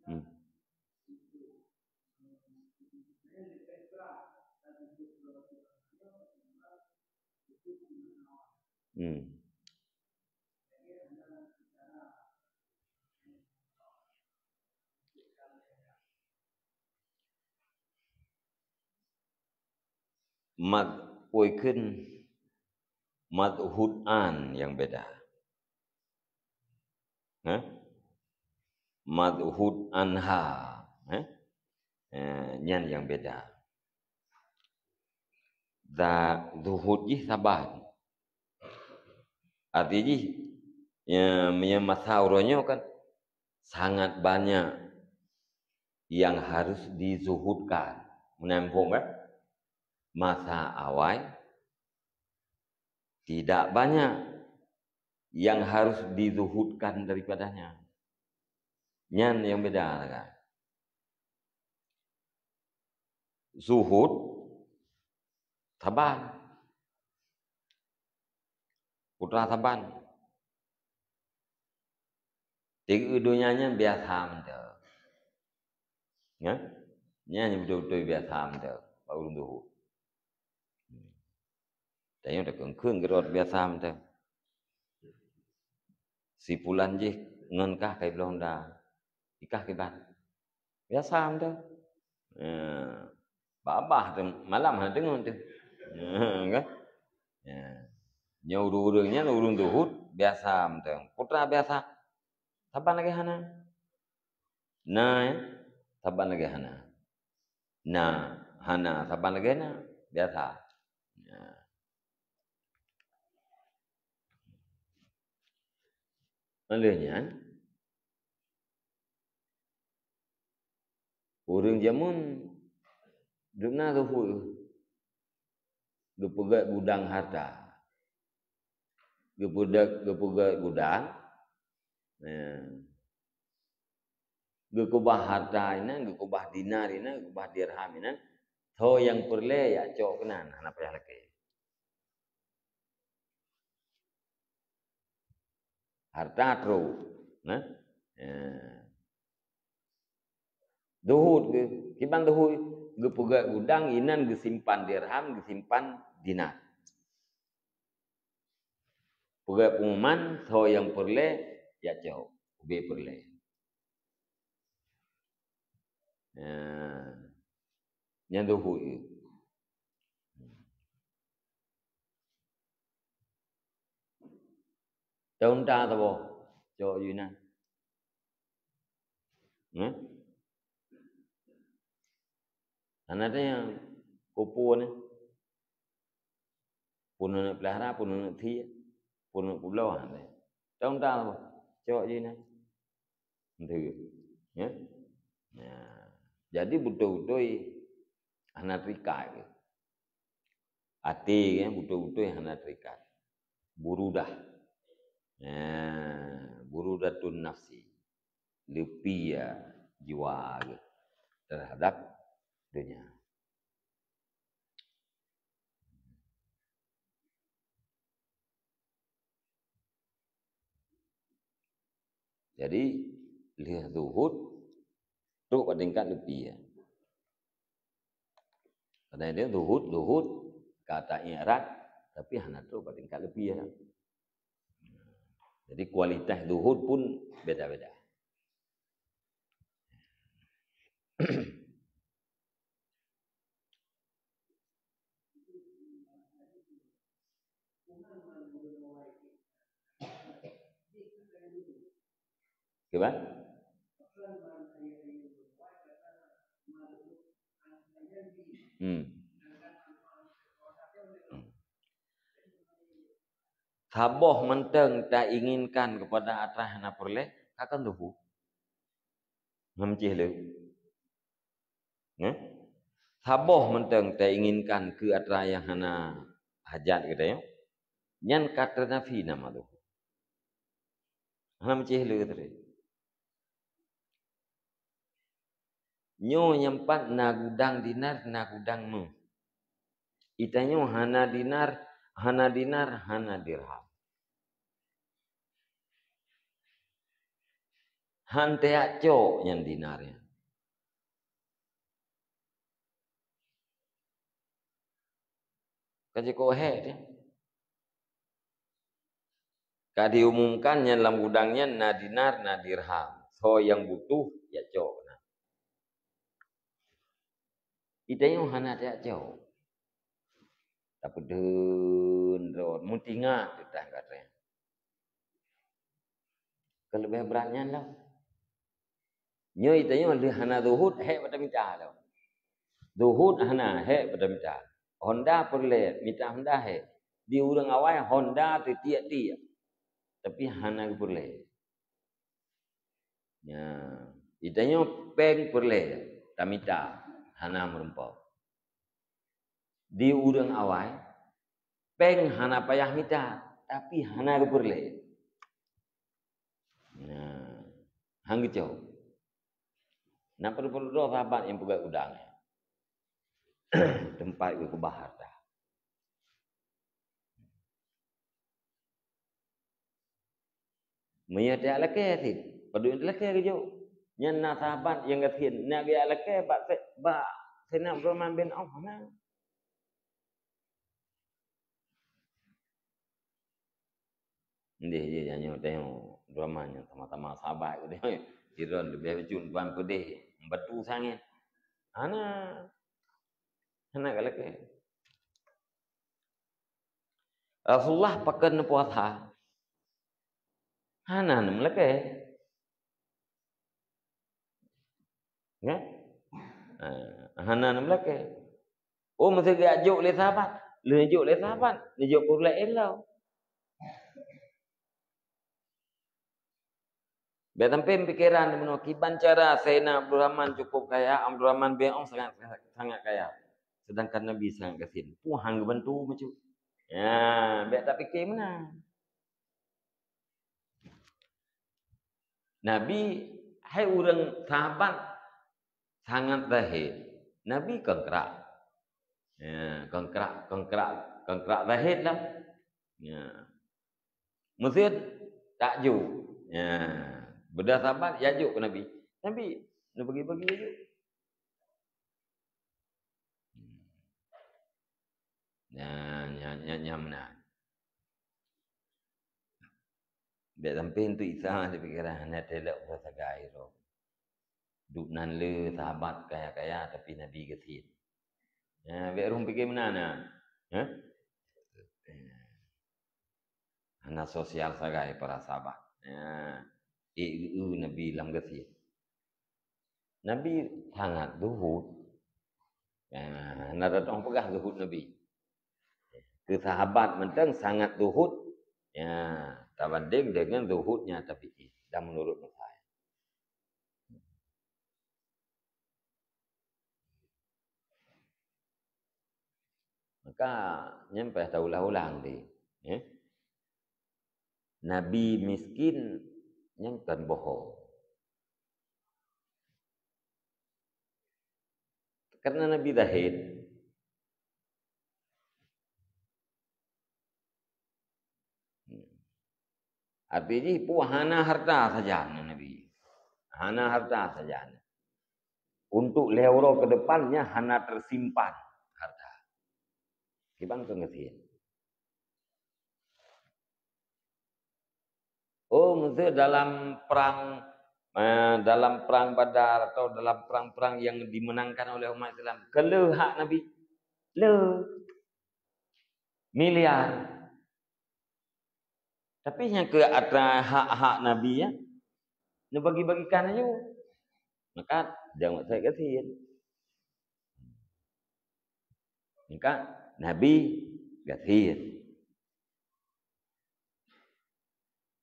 Hmm. Hmm. Mad-, oi kheun, madhhud an nyang beda. Hah? Madhhud anha. Hah? Eh, nyan nyang beda. Da-, zuhud jih saban. Arti jih, ya, meunyoe masa uroe nyoe kan sangat banyak yang harus dizuhudkan. Meunan phon kan? Masa awai tidak banyak yang harus dizuhudkan daripadanya. Nyan nyang beda kan? Zuhud saban. Putra saban. Tiga donya nyan biasa mantong. Ya? Nyan beutôi-beutôi biasa mantong bak ureuëng zuhud. Tanyoe takheun-kheun keudroe biasa mantong. Si pulan jih ngon kah kai bloe honda. Ikah kiban. Biasa mantong. Ya. Babah tu malam hana deungoe tu. Ya, kan? Ya. Nyoe ureuëng-ureuëng nyan ureuëng zuhud. biasa mantong. Putra biasa, saban lagèe hana. Na, eh? Saban lagèe hana. Na, hana, saban lagèe na. Biasa. Ya. Oleh nyan, ureueng jameun dum na zuhud, geupeugèt gudang harta, geupeugèt, geupeugèt gudang, ya. Geukeubah harta inan, geukeubah dinar inan, geukeubah dirham inan, soe nyang peureulèe jak cok keunan, hana payah lakèe. Harta trok, nah. Ya. Zuhud geuh, kiban zuhud, geupeugèt gudang inan geusimpan dirham, geusimpan dinar. Peugèt pengumuman, soe nyang peureulèe, jak cok, ubé peureulèe. Nah, nyan zuhud geuh. Teuh unta saboh, cok ju inan. Nah. Hana tanyong, peue-peue nyan. Peue neuk peulihara, peue neuk tiek, peue neuk peubloe, hana tanyong. Teuh unta saboh, cok ju inan. Enteuk. Ya. Nah, jadi beutôi-beutôi hana terikat geuh. Até, ya, beutôi-beutôi hana terikat. Burudah. Nah, burudatun nafsi. Leupie jiwa geuh terhadap dunia. Jadi, lheueh zuhud, trok bak tingkat leupie. Kadang dia zuhud, zuhud, ka ta-i'rad, tapi hana trok bak tingkat leupie. Jadi, kualitas zuhud pun beda-beda. Kiban? Hmm. Hmm. Saboh mantong tainginkan keupada atra hana peureulèe, ka kon zuhud. Ngon meucih lé. Nyan? Saboh mantong tainginkan keu atra nyang hana hajat geutanyoe, nyan ka teunafi nama zuhud. Hana meucih lé teuh. Nyoe nyang pat na gudang dinar, na gudang meuh. Geutanyoe hana dinar, hana dinar, hana dirham. Han tajak cok nyan dinar nyan. Ka jikok hék teuh. Ka diumumkan nyan lam gudang nyan na dinar, na dirham. Soe nyang butuh, jak cok na. Geutanyoe hana tajak cok. Tapeudeun droe, meutingat teuh gata. Keuleubeh brat nyan lom. Nyoe geutanyoe lheueh hana zuhud, hék bak tamita lom. Zuhud hana, hék bak tamita. Honda peureulèe, mita Honda hék. Di ureueng awai Honda teutiek-tiek. Tapi hana geupeureulèe. Nyan, geutanyoe péng peureulèe tamita, hana meurumpok. Di ureueng awai, péng hana payah mita, tapi hana geupeureulèe. Nah, han geucok. Na padub-padub droe sahabat nyang peugah udang nyan. Teumpat geukeubah harta. Meunyoe tajak lakèe cit, padub nyang talakèe geujok. Nyan na sahabat nyang gasien, na geujak lakèe bak se-, bak Saidina Abdurrahman bin Auf, na. Ndeh jih nyan nyoe teuh, Abdurrahman nyan sama-sama sahabat geutanyoe. Sidroe leubeh bacut ban peudeh, batu sangét. Hana, hana galakèe. Rasulullah pakon neupuasa. Hana neumeulakée. Ya? Ha, hana neumeulakée. Oh, meusé geujok lé sahabat. Lheueh jok lé sahabat, neujok keu ureueng laén lom. Bék sampai pikeran meunoe, kiban cara Saidina Abdurrahman cukup kaya, Abdurrahman bin Auf sangat, sangat kaya. Sedangkan Nabi sangat gasien. Peue han geubantu bacut. Ya, bék tapike meunan. Nabi, hai ureueng sahabat sangat zahid. Nabi kongkrak. Ya, kongkrak, kongkrak, kongkrak zahid lah. Ya. Meusé tajok. Ya. Beda sahabat, ya jok keu Nabi. Nabi, neubagi-bagi jok. Nyan, nyan, nyan, nyan meunan. Bék sampai untuk Isa di pikeran, hana teuh lé uroe sagai droe. Duek nan le sahabat kaya-kaya, tapi Nabi gasien. Ya, bék ureueng pike meunan, na. Hah? Hana sosial sagai para sahabat. Ya. Eh, eu, eu, Nabi lam gasien. Nabi sangat zuhud. Ya, hana tatong peugah zuhud Nabi. Keu sahabat mantong sangat zuhud. Ya, tabanding dengan zuhudnya tabi'in. Dan menurut saya. Maka, nyan payah taulang-ulang deh. Eh? Nabi miskin nyan kon bohong. Karena Nabi zahid. Arti jih, peue hana harta sajan Nabi. Hana harta sajan. Untuk lhèe uroe keu depan nyan hana teusimpan harta. Kiban keu gasien. Oh, maksud dalam perang, eh, dalam perang Badar atau dalam perang-perang yang dimenangkan oleh umat Islam, keu le hak Nabi? Le. Miliar. Tapi nyang keu atra hak-hak Nabi, ya, neubagi-bagikan aju. Maka, jangan saya gasien. Maka, Nabi gasien.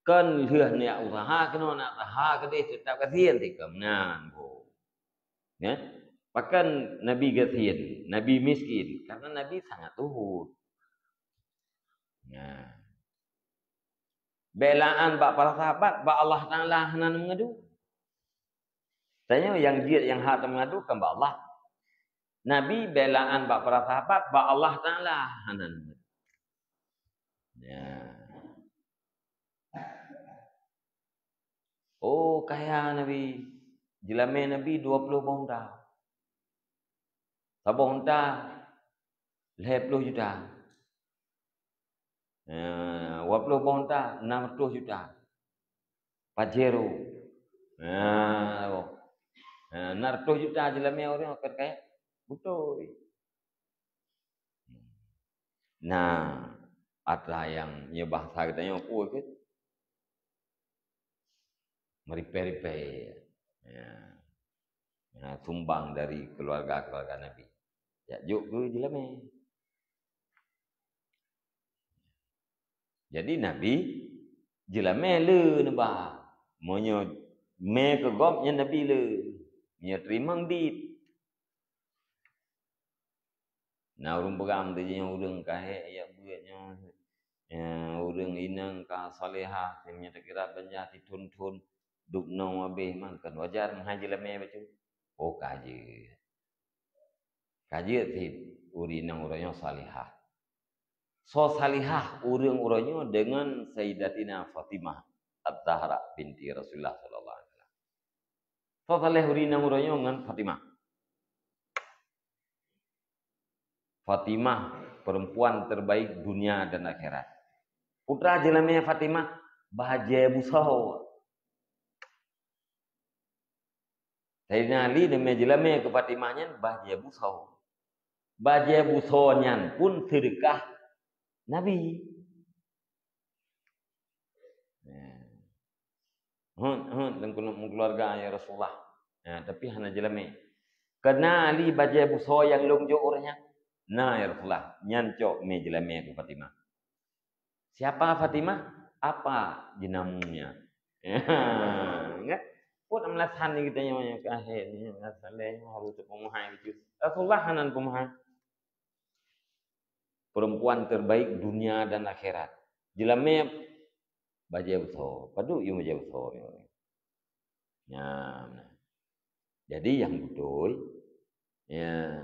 Kon lheueh neujak useuha keunoe, neujak useuha keudeh, teutap gasien, tikam nan, bu. Ya? Pakon Nabi gasien, Nabi miskin? Karena Nabi sangat zuhud. Nah. Belaan bak para sahabat, bak Allah Taala hana meungadu. Tanyoe nyang jeuet nyang hak tameungadu kan bak Allah. Nabi belaan bak para sahabat, bak Allah Taala hana meungadu. Ya. Oh, kaya Nabi. Jeulamé Nabi dua ploh boh unta. Saboh unta lhèe ploh juta. Eh, dua ploh boh unta, enam ratus juta. Pajero. Eh, oh. Eh, enam ratus juta jeulamé ureueng akan kaya. Beutôi. Nah, atra nyang nyoe bahasa geutanyoe peue keuh? Meuripèe-ripèe. Ya. Ya, sumbang dari keluarga-keluarga Nabi. Jak jok keu jeulamé. Jadi Nabi jeulamé le neuba. Meunyoe mé keu gob nyan Nabi le. Meunyoe teurimong dit. Na ureueng peugah, "Meunyoe ureueng ka hék jak beuet nyoe, ya, ureueng inong ka salehah, meunyoe takira bansa sithon-thon, dub nong abéh, man kon wajar meuhai jeulamé bacut." Oh, ka jeuet. Ka jeuet cit ureueng inong uroe nyoe salihah. Soe salihah ureueng uroe nyoe deungon Sayyidatina Fatimah Az-Zahra binti Rasulullah sallallahu alaihi wasallam. Soe saleh ureueng inong uroe nyoe ngon Fatimah. Fatimah, perempuan terbaik dunia dan akhirat. Putra jeulamé Fatimah, bajée busoe. Saidina Ali neumé jeulamé keu Fatimah nyan bajée busoe. Bajée busoe nyan pun seudeukah Nabi. Nah. Heuet, heuet, dan keuneuk meukeuluwarga, ya Rasulullah. Ya, tapi hana jeulamé. Keunan lé bajée busoe nyang lôn jok uroe nyan? Na, ya Rasulullah, nyan cok mé jeulamé keu Fatimah. Siapa Fatimah? Apa jenamnya? Ya, kan? Pun alasan ni kita yang, yang kahé ni, alasan lain harus peumahan gitu. Rasulullah hana peumahan. Perempuan terbaik dunia dan akhirat. Jeulamé bajée busoe. Padub yue bajée busoe. Ya, nah. Jadi nyang beutôi, ya,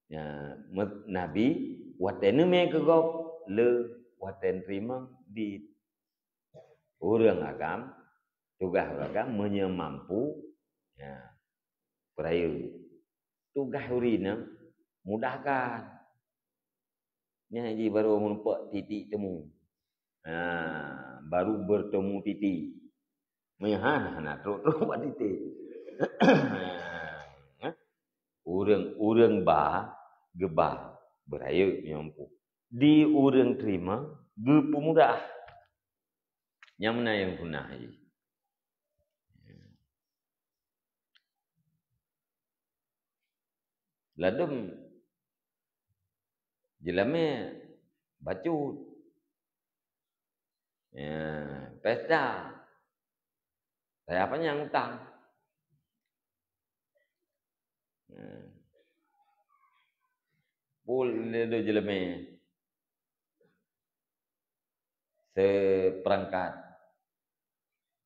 ya, me-, Nabi watée neumé keu gob, le watée teurimong di ureuëng agam, tugaih ureuëng agam meunyoe mampu, ya, peurayeuk. Tugaih ureuëng inong mudahkan. Nyan jih baru meureumpok titik temu. Ha, baru bertemu titik. Meuhan hana trok-trok bak titik. Ha, ureuëng, ureuëng ba, geuba, beurayeuk nyang mampu. Di ureuëng teurimong, geupeumudah. Nyang meunan nyang punah jih. Ladom jeulamé bacut. Ya, pesta. Saya apa nyang utang? Ya. Pul le do jeulamé. Seperangkat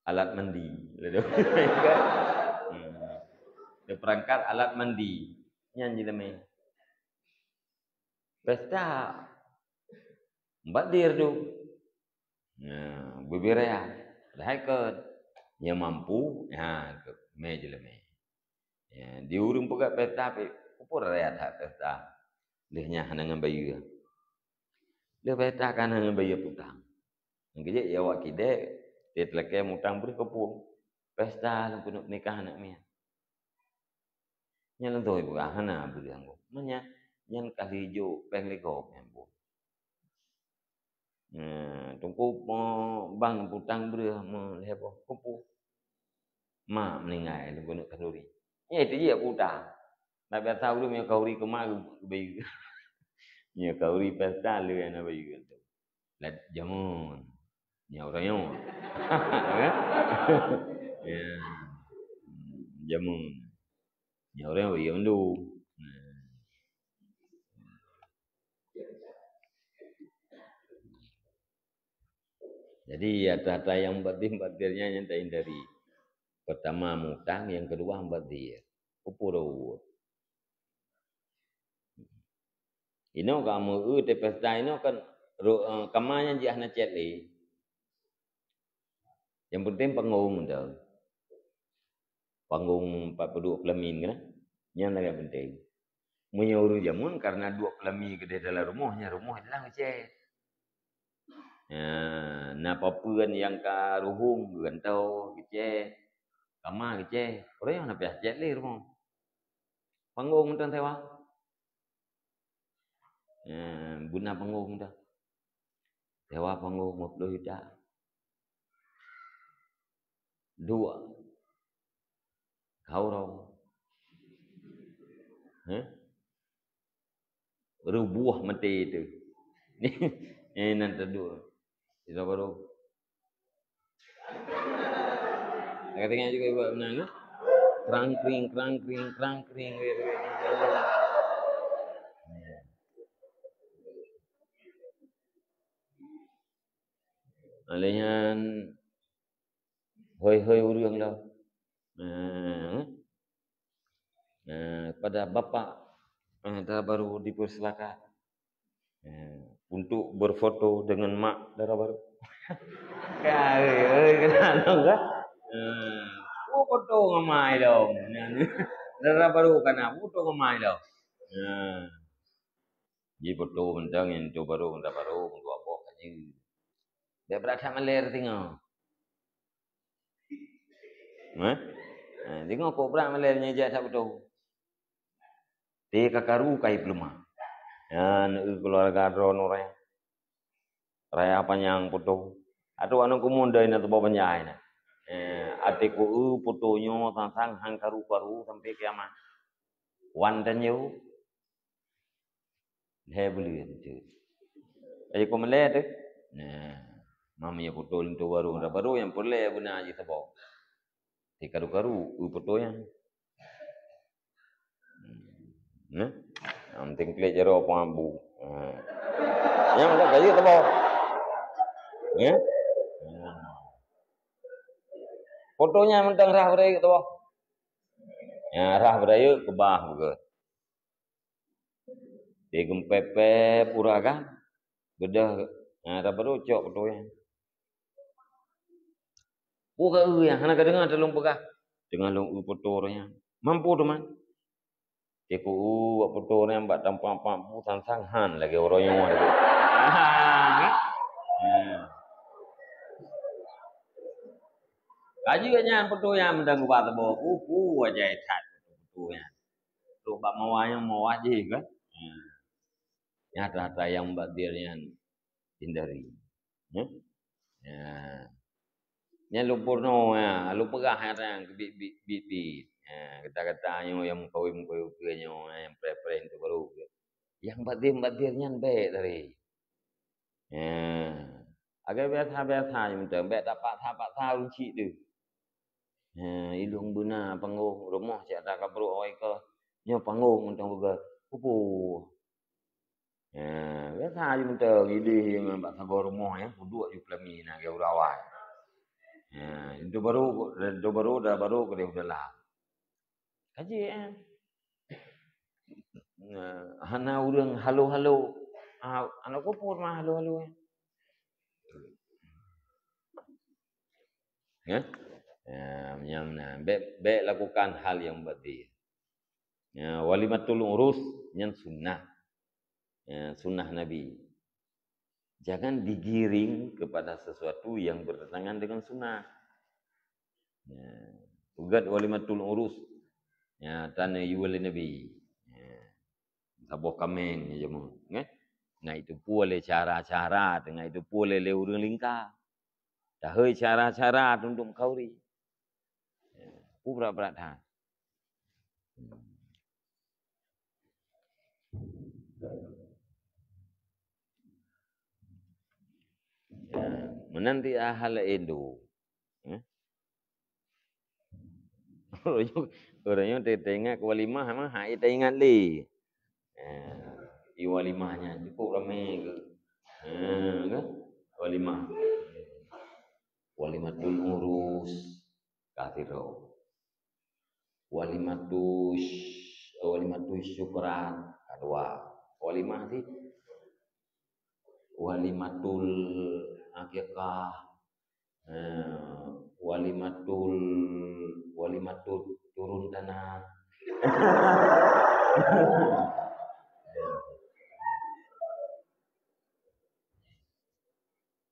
alat mandi. Hmm. Seperangkat alat mandi. Nyan jeulamé. Pesta. Empat dir tu. Nah, bubiraya. Dah ikut. Yang mampu, ha, ikut. Mé jeulamé. Ya, di ureuëng peugah pesta, pi, peue raya that pesta. Lheueh nyan hana ngon bayeue. Lheueh pesta kan hana ngon bayeue putang. Nyang keujeuet ya awak kidek, dia teulakée mutang breueh keu pueng. Pesta lom keuneuk nikah aneuk miet. Nyan lôn toi peugah hana breueh anggô. Meunan nyan ka lheueh jok péng lé gob nyan pun. Nah, teungku bang putang breueh meu lhée boh keupu. Mak meuninggai lôn keuneuk khanduri. Nyan itu jih putang. Nak biasa ureuëng meunyoe khanduri keu mak geubayeue. Meunyoe khanduri pesta lé na bayeue tu. Lat jameun. Nyoe ureuëng nyoe. Ya. Jameun. Nyoe ureuëng bayeue mandum. Nah. Jadi, atra-atra nyang batir-batir nyan nyang tahindari. Pertama mutang, yang kedua mubazir. Peue rot. Inoe ka meu-eu teuh pesta inoe kan ro-, eh, kama nyan jih hana cét lé. Yang penting panggong dah. Panggong empat puluh dua pelamin kan? Nyan lagée penting. Meunyoe ureuëng jameun karena duek peulami keudeh dalam rumoh, nyan rumoh dalam geucét. Ya, na papeuen nyang ka ruhueng geugantoe, geucét. Kama geucét. Ureuëng nyang na piah cét lé rumoh. Panggong mantong sewa. Ya, beuna panggong dah. Sewa panggong lima puluh juta. Dua. Kau rong. Hah? Rubuh mati tu. Eh, nan teduh. Kita baru. Agak tengok juga buat menang, ya? Kerang kering, kerang kering, kerang kering. Alihan hoi-hoi ureuëng lah. Nah, nah, pada bapak, eh, dah baru dipersilakan. Eh, untuk berfoto dengan mak dara baru. Ka, oi, oi, keunan dong, ka? Eh, oh, foto ngon mak dong. Dara baru kana, foto ngon mak dong. Eh. Ji foto mantong nyan tu baru, mantong baru, mantong abah ka jeuet. Dia berat that maler tengok. Eh? Eh, tengok kok berat maler nyan jak that foto. Teuka karu kai peuleumah. Nyan, eu, keuluwarga droeneuh raya. Raya panyang putôh. Ateueh aneuëk keumuen dai na teuboh banjai na. Eh, até ku eu poto nyoe sang-sang han karu-karu sampai kiamat. Wan tanyoe. Lhèe buleuen tu. Ayo ku meulé tu. Nah, mami poto linto baru, dah baru nyang peureulèe beuna jih saboh. Di karu-karu, eu poto nyan. Nah, yang penting klik jaroe pun abu. Ha. Yang ada kayu saboh. Ya? Poto nyan mantong rhah beurayeuk saboh. Ya, rhah beurayeuk keubah beugöt. Di geumpepep ureueng agam, beudôh, ha, tabarô cok poto nyan. Peue ka eu nyan, hana ka deungoe lôn peugah. Deungon lôn eu poto nyan. Mampu teuma. Teuk eu wak poto nyan bak tampak-tampak bu sang-sang han lagèe uroe nyoe lagèe. Ha. Ka jeuet nyan poto nyan mantong geuba saboh. Peue-peue wajah that poto nyan. Trok bak mawah nyang mawah jih kan. Ha. Nyan atra-atra nyang mubazir nyan hindari. Ya. Ya. Nyan lôn peurunoe, ya, lôn peugah nyan keu bit-bit, bit-bit. Ya, gata-gata nyoe nyang meukawen-meukawen keu nyoe, nyang preh-preh tu baru. Nyang mubazir-mubazir nyan bèk tadi. Ya. Agak biasa-biasa je mantong, bèk tapaksa-paksa ureueng chik tu. Ya, ilong beuna panggong rumoh cit atra kabrok awai keu nyoe panggong mantong beugöt. Pupu. Ha, biasa je mantong idéh ngon bak sagoe rumoh, ya, peuduek ju peulami na geu urawai. Ha, itu baru, itu baru dah baru keudeh udahlah. Kaji, eh. Nah, hana ureueng halo-halo. Ah, aneuk kupur mah halo-halo, eh. Ya? Ya, nyang na. Bèk, bèk lakukan hal yang batil. Ya, walimatul urus nyan sunnah. Ya, sunnah Nabi. Jangan digiring kepada sesuatu yang bertentangan dengan sunnah. Ya, peugöt walimatul urus. Ya, tan yue lé Nabi. Ya. Saboh kaméng jameun, kan? Ngai teupeu lé cara-cara, ngai teupeu lé, lé ureueng lingka. Tahôi cara-cara untuk meukauri. Ya, peue brat-brat that. Ya, meunan ti hal laén tu. Ya. Ureueng nyoe, ureueng nyoe teuingat keu walimah mah, hai teuingat lé. Eh, i walimah nyan cukup ramé ke? Eh, ke? Walimah. Walimatul urus, ka sidroe. Walimatus, walimatus syukran, ka dua. Walimah sih. Walimatul aqiqah, eh, walimatul, walimatul turun tanah.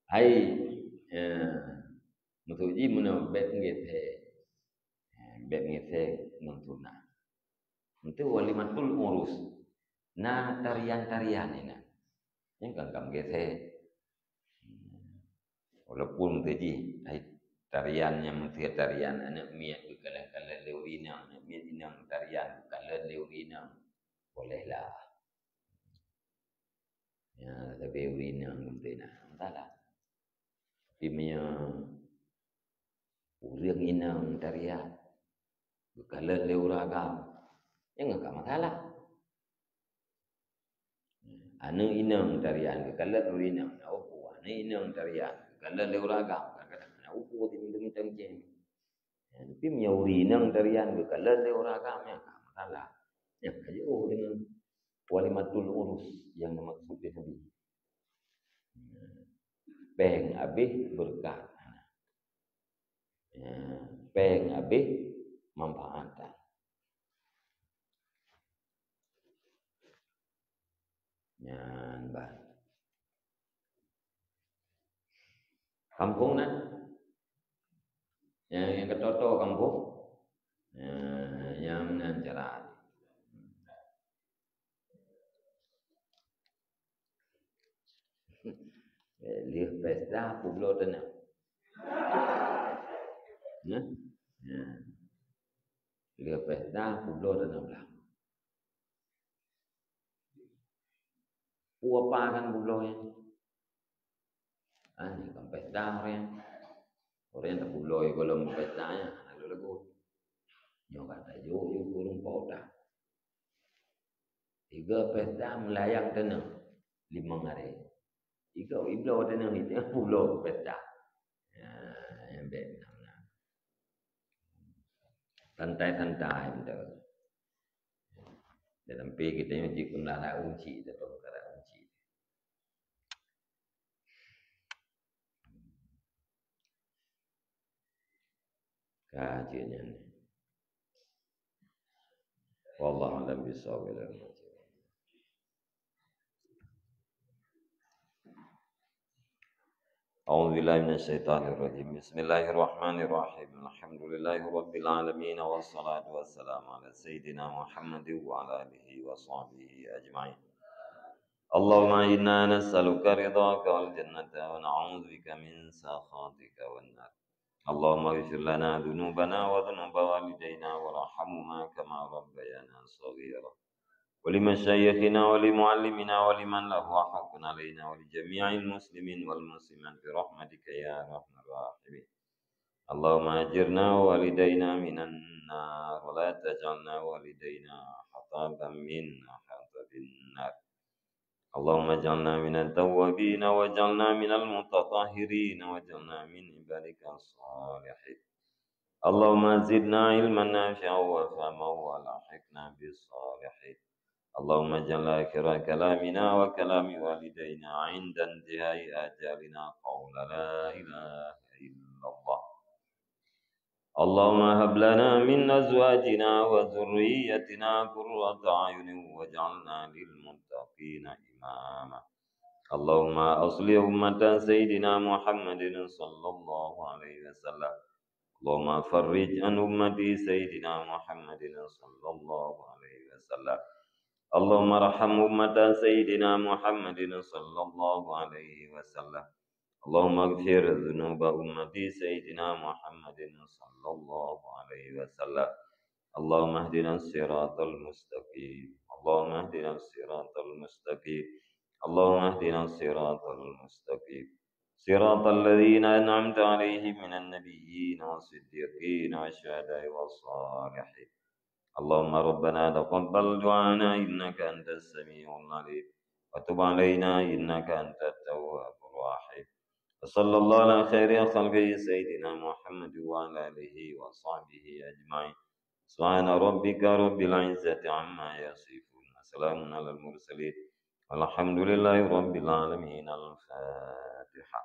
Hai, eh, maksud jih meunoe bèk meugesé. Eh, bèk meugesé ngon sunah. Itu walimatul urus. Na tarian-tarian inan. Nyan kan ka meugesé. Walaupun teuh jih, ai, tarian nyang meusti tarian aneuk miet geukalon-kalon lé ureueng inong, aneuk miet inong tarian geukalon lé ureueng inong, bolehlah. Ya, tapi ureueng inong meusti na masalah. Tapi meunyoe ureueng inong tarian geukalon lé ureueng agam, nyan ka masalah. Aneuk inong tarian geukalon ureueng inong, na upu. Aneuk inong tarian geukalon lé ureueng agam, kadang-kadang na upu, timang-timang ceng. Ya, tapi meunyoe ureueng inong tarian geukalon lé ureueng agam, nyan ka masalah. Nyan ka jiôh deungon walimatul urus nyang dimaksud lé Nabi. Péng habéh beureukat. Ya, péng habéh manfaat. Nyan ban. Kampung na? Nyang, nyang keutoe-toe kampung? Nah, nyang meunan cara. Eh, lheueh pesta peubloe teunang. Ya. Ya. Lheuh pesta, publoe tanah blang. Peue apa kan publoe nyan? Ah, nyan kan pesta ureueng. Ureueng tapubloe gohlom pesta nyan, hana lôn lagot. Nyoe ka tajok yue ureueng po dah. Tiga pesta meulayang teunang limong hari. Tiga ibloe teunang itu publoe pesta. Ya, nyang bèk meunan. Santai-santai beutôi. Dan sampai kita nyoe jeuet keu meularat unci, atau meularat unci. Ka jeuet nyan. Wallahu a'lam bishawab. أعوذ بالله من الشيطان الرجيم. بسم الله الرحمن الرحيم. الحمد لله رب العالمين، والصلاة والسلام على سيدنا محمد وعلى آله وصحبه أجمعين. اللهم إنا نسألك رضاك والجنة، ونعوذ بك من سخطك والنار. اللهم اغفر لنا ذنوبنا وذنوب والدينا وارحمهما كما ربيانا صغيرا. ولمشايخنا ولمعلمنا ولمن له حق علينا ولجميع المسلمين والمسلمات برحمتك يا أرحم الراحمين. اللهم أجرنا ووالدينا من النار ولا تجعلنا ووالدينا حطبا من حطب النار. اللهم اجعلنا من التوابين واجعلنا من المتطهرين واجعلنا من عبادك الصالحين. اللهم زدنا علما نافعا وفهما وألحقنا بالصالحين. اللهم اجعل آخر كلامنا وكلام والدينا عند انتهاء آجالنا قول لا إله إلا الله. اللهم هب لنا من أزواجنا وذريتنا قرة أعين واجعلنا للمتقين إماما. اللهم أصلح أمة سيدنا محمد صلى الله عليه وسلم. اللهم فرج عن أمة سيدنا محمد صلى الله عليه وسلم. اللهم ارحم أمة سيدنا محمد صلى الله عليه وسلم. اللهم اغفر ذنوب أمة سيدنا محمد صلى الله عليه وسلم. اللهم اهدنا الصراط المستقيم. اللهم اهدنا الصراط المستقيم. اللهم اهدنا الصراط المستقيم. صراط الذين أنعمت عليهم من النبيين والصديقين والشهداء والصالحين. اللهم ربنا تقبل دعانا إنك أنت السميع العليم وتب علينا إنك أنت التواب الرحيم. وصلى الله على خير خلقه سيدنا محمد وعلى آله وصحبه أجمعين. سبحان ربك رب العزة عما يصفون. وسلام على المرسلين. والحمد لله رب العالمين. الفاتحة.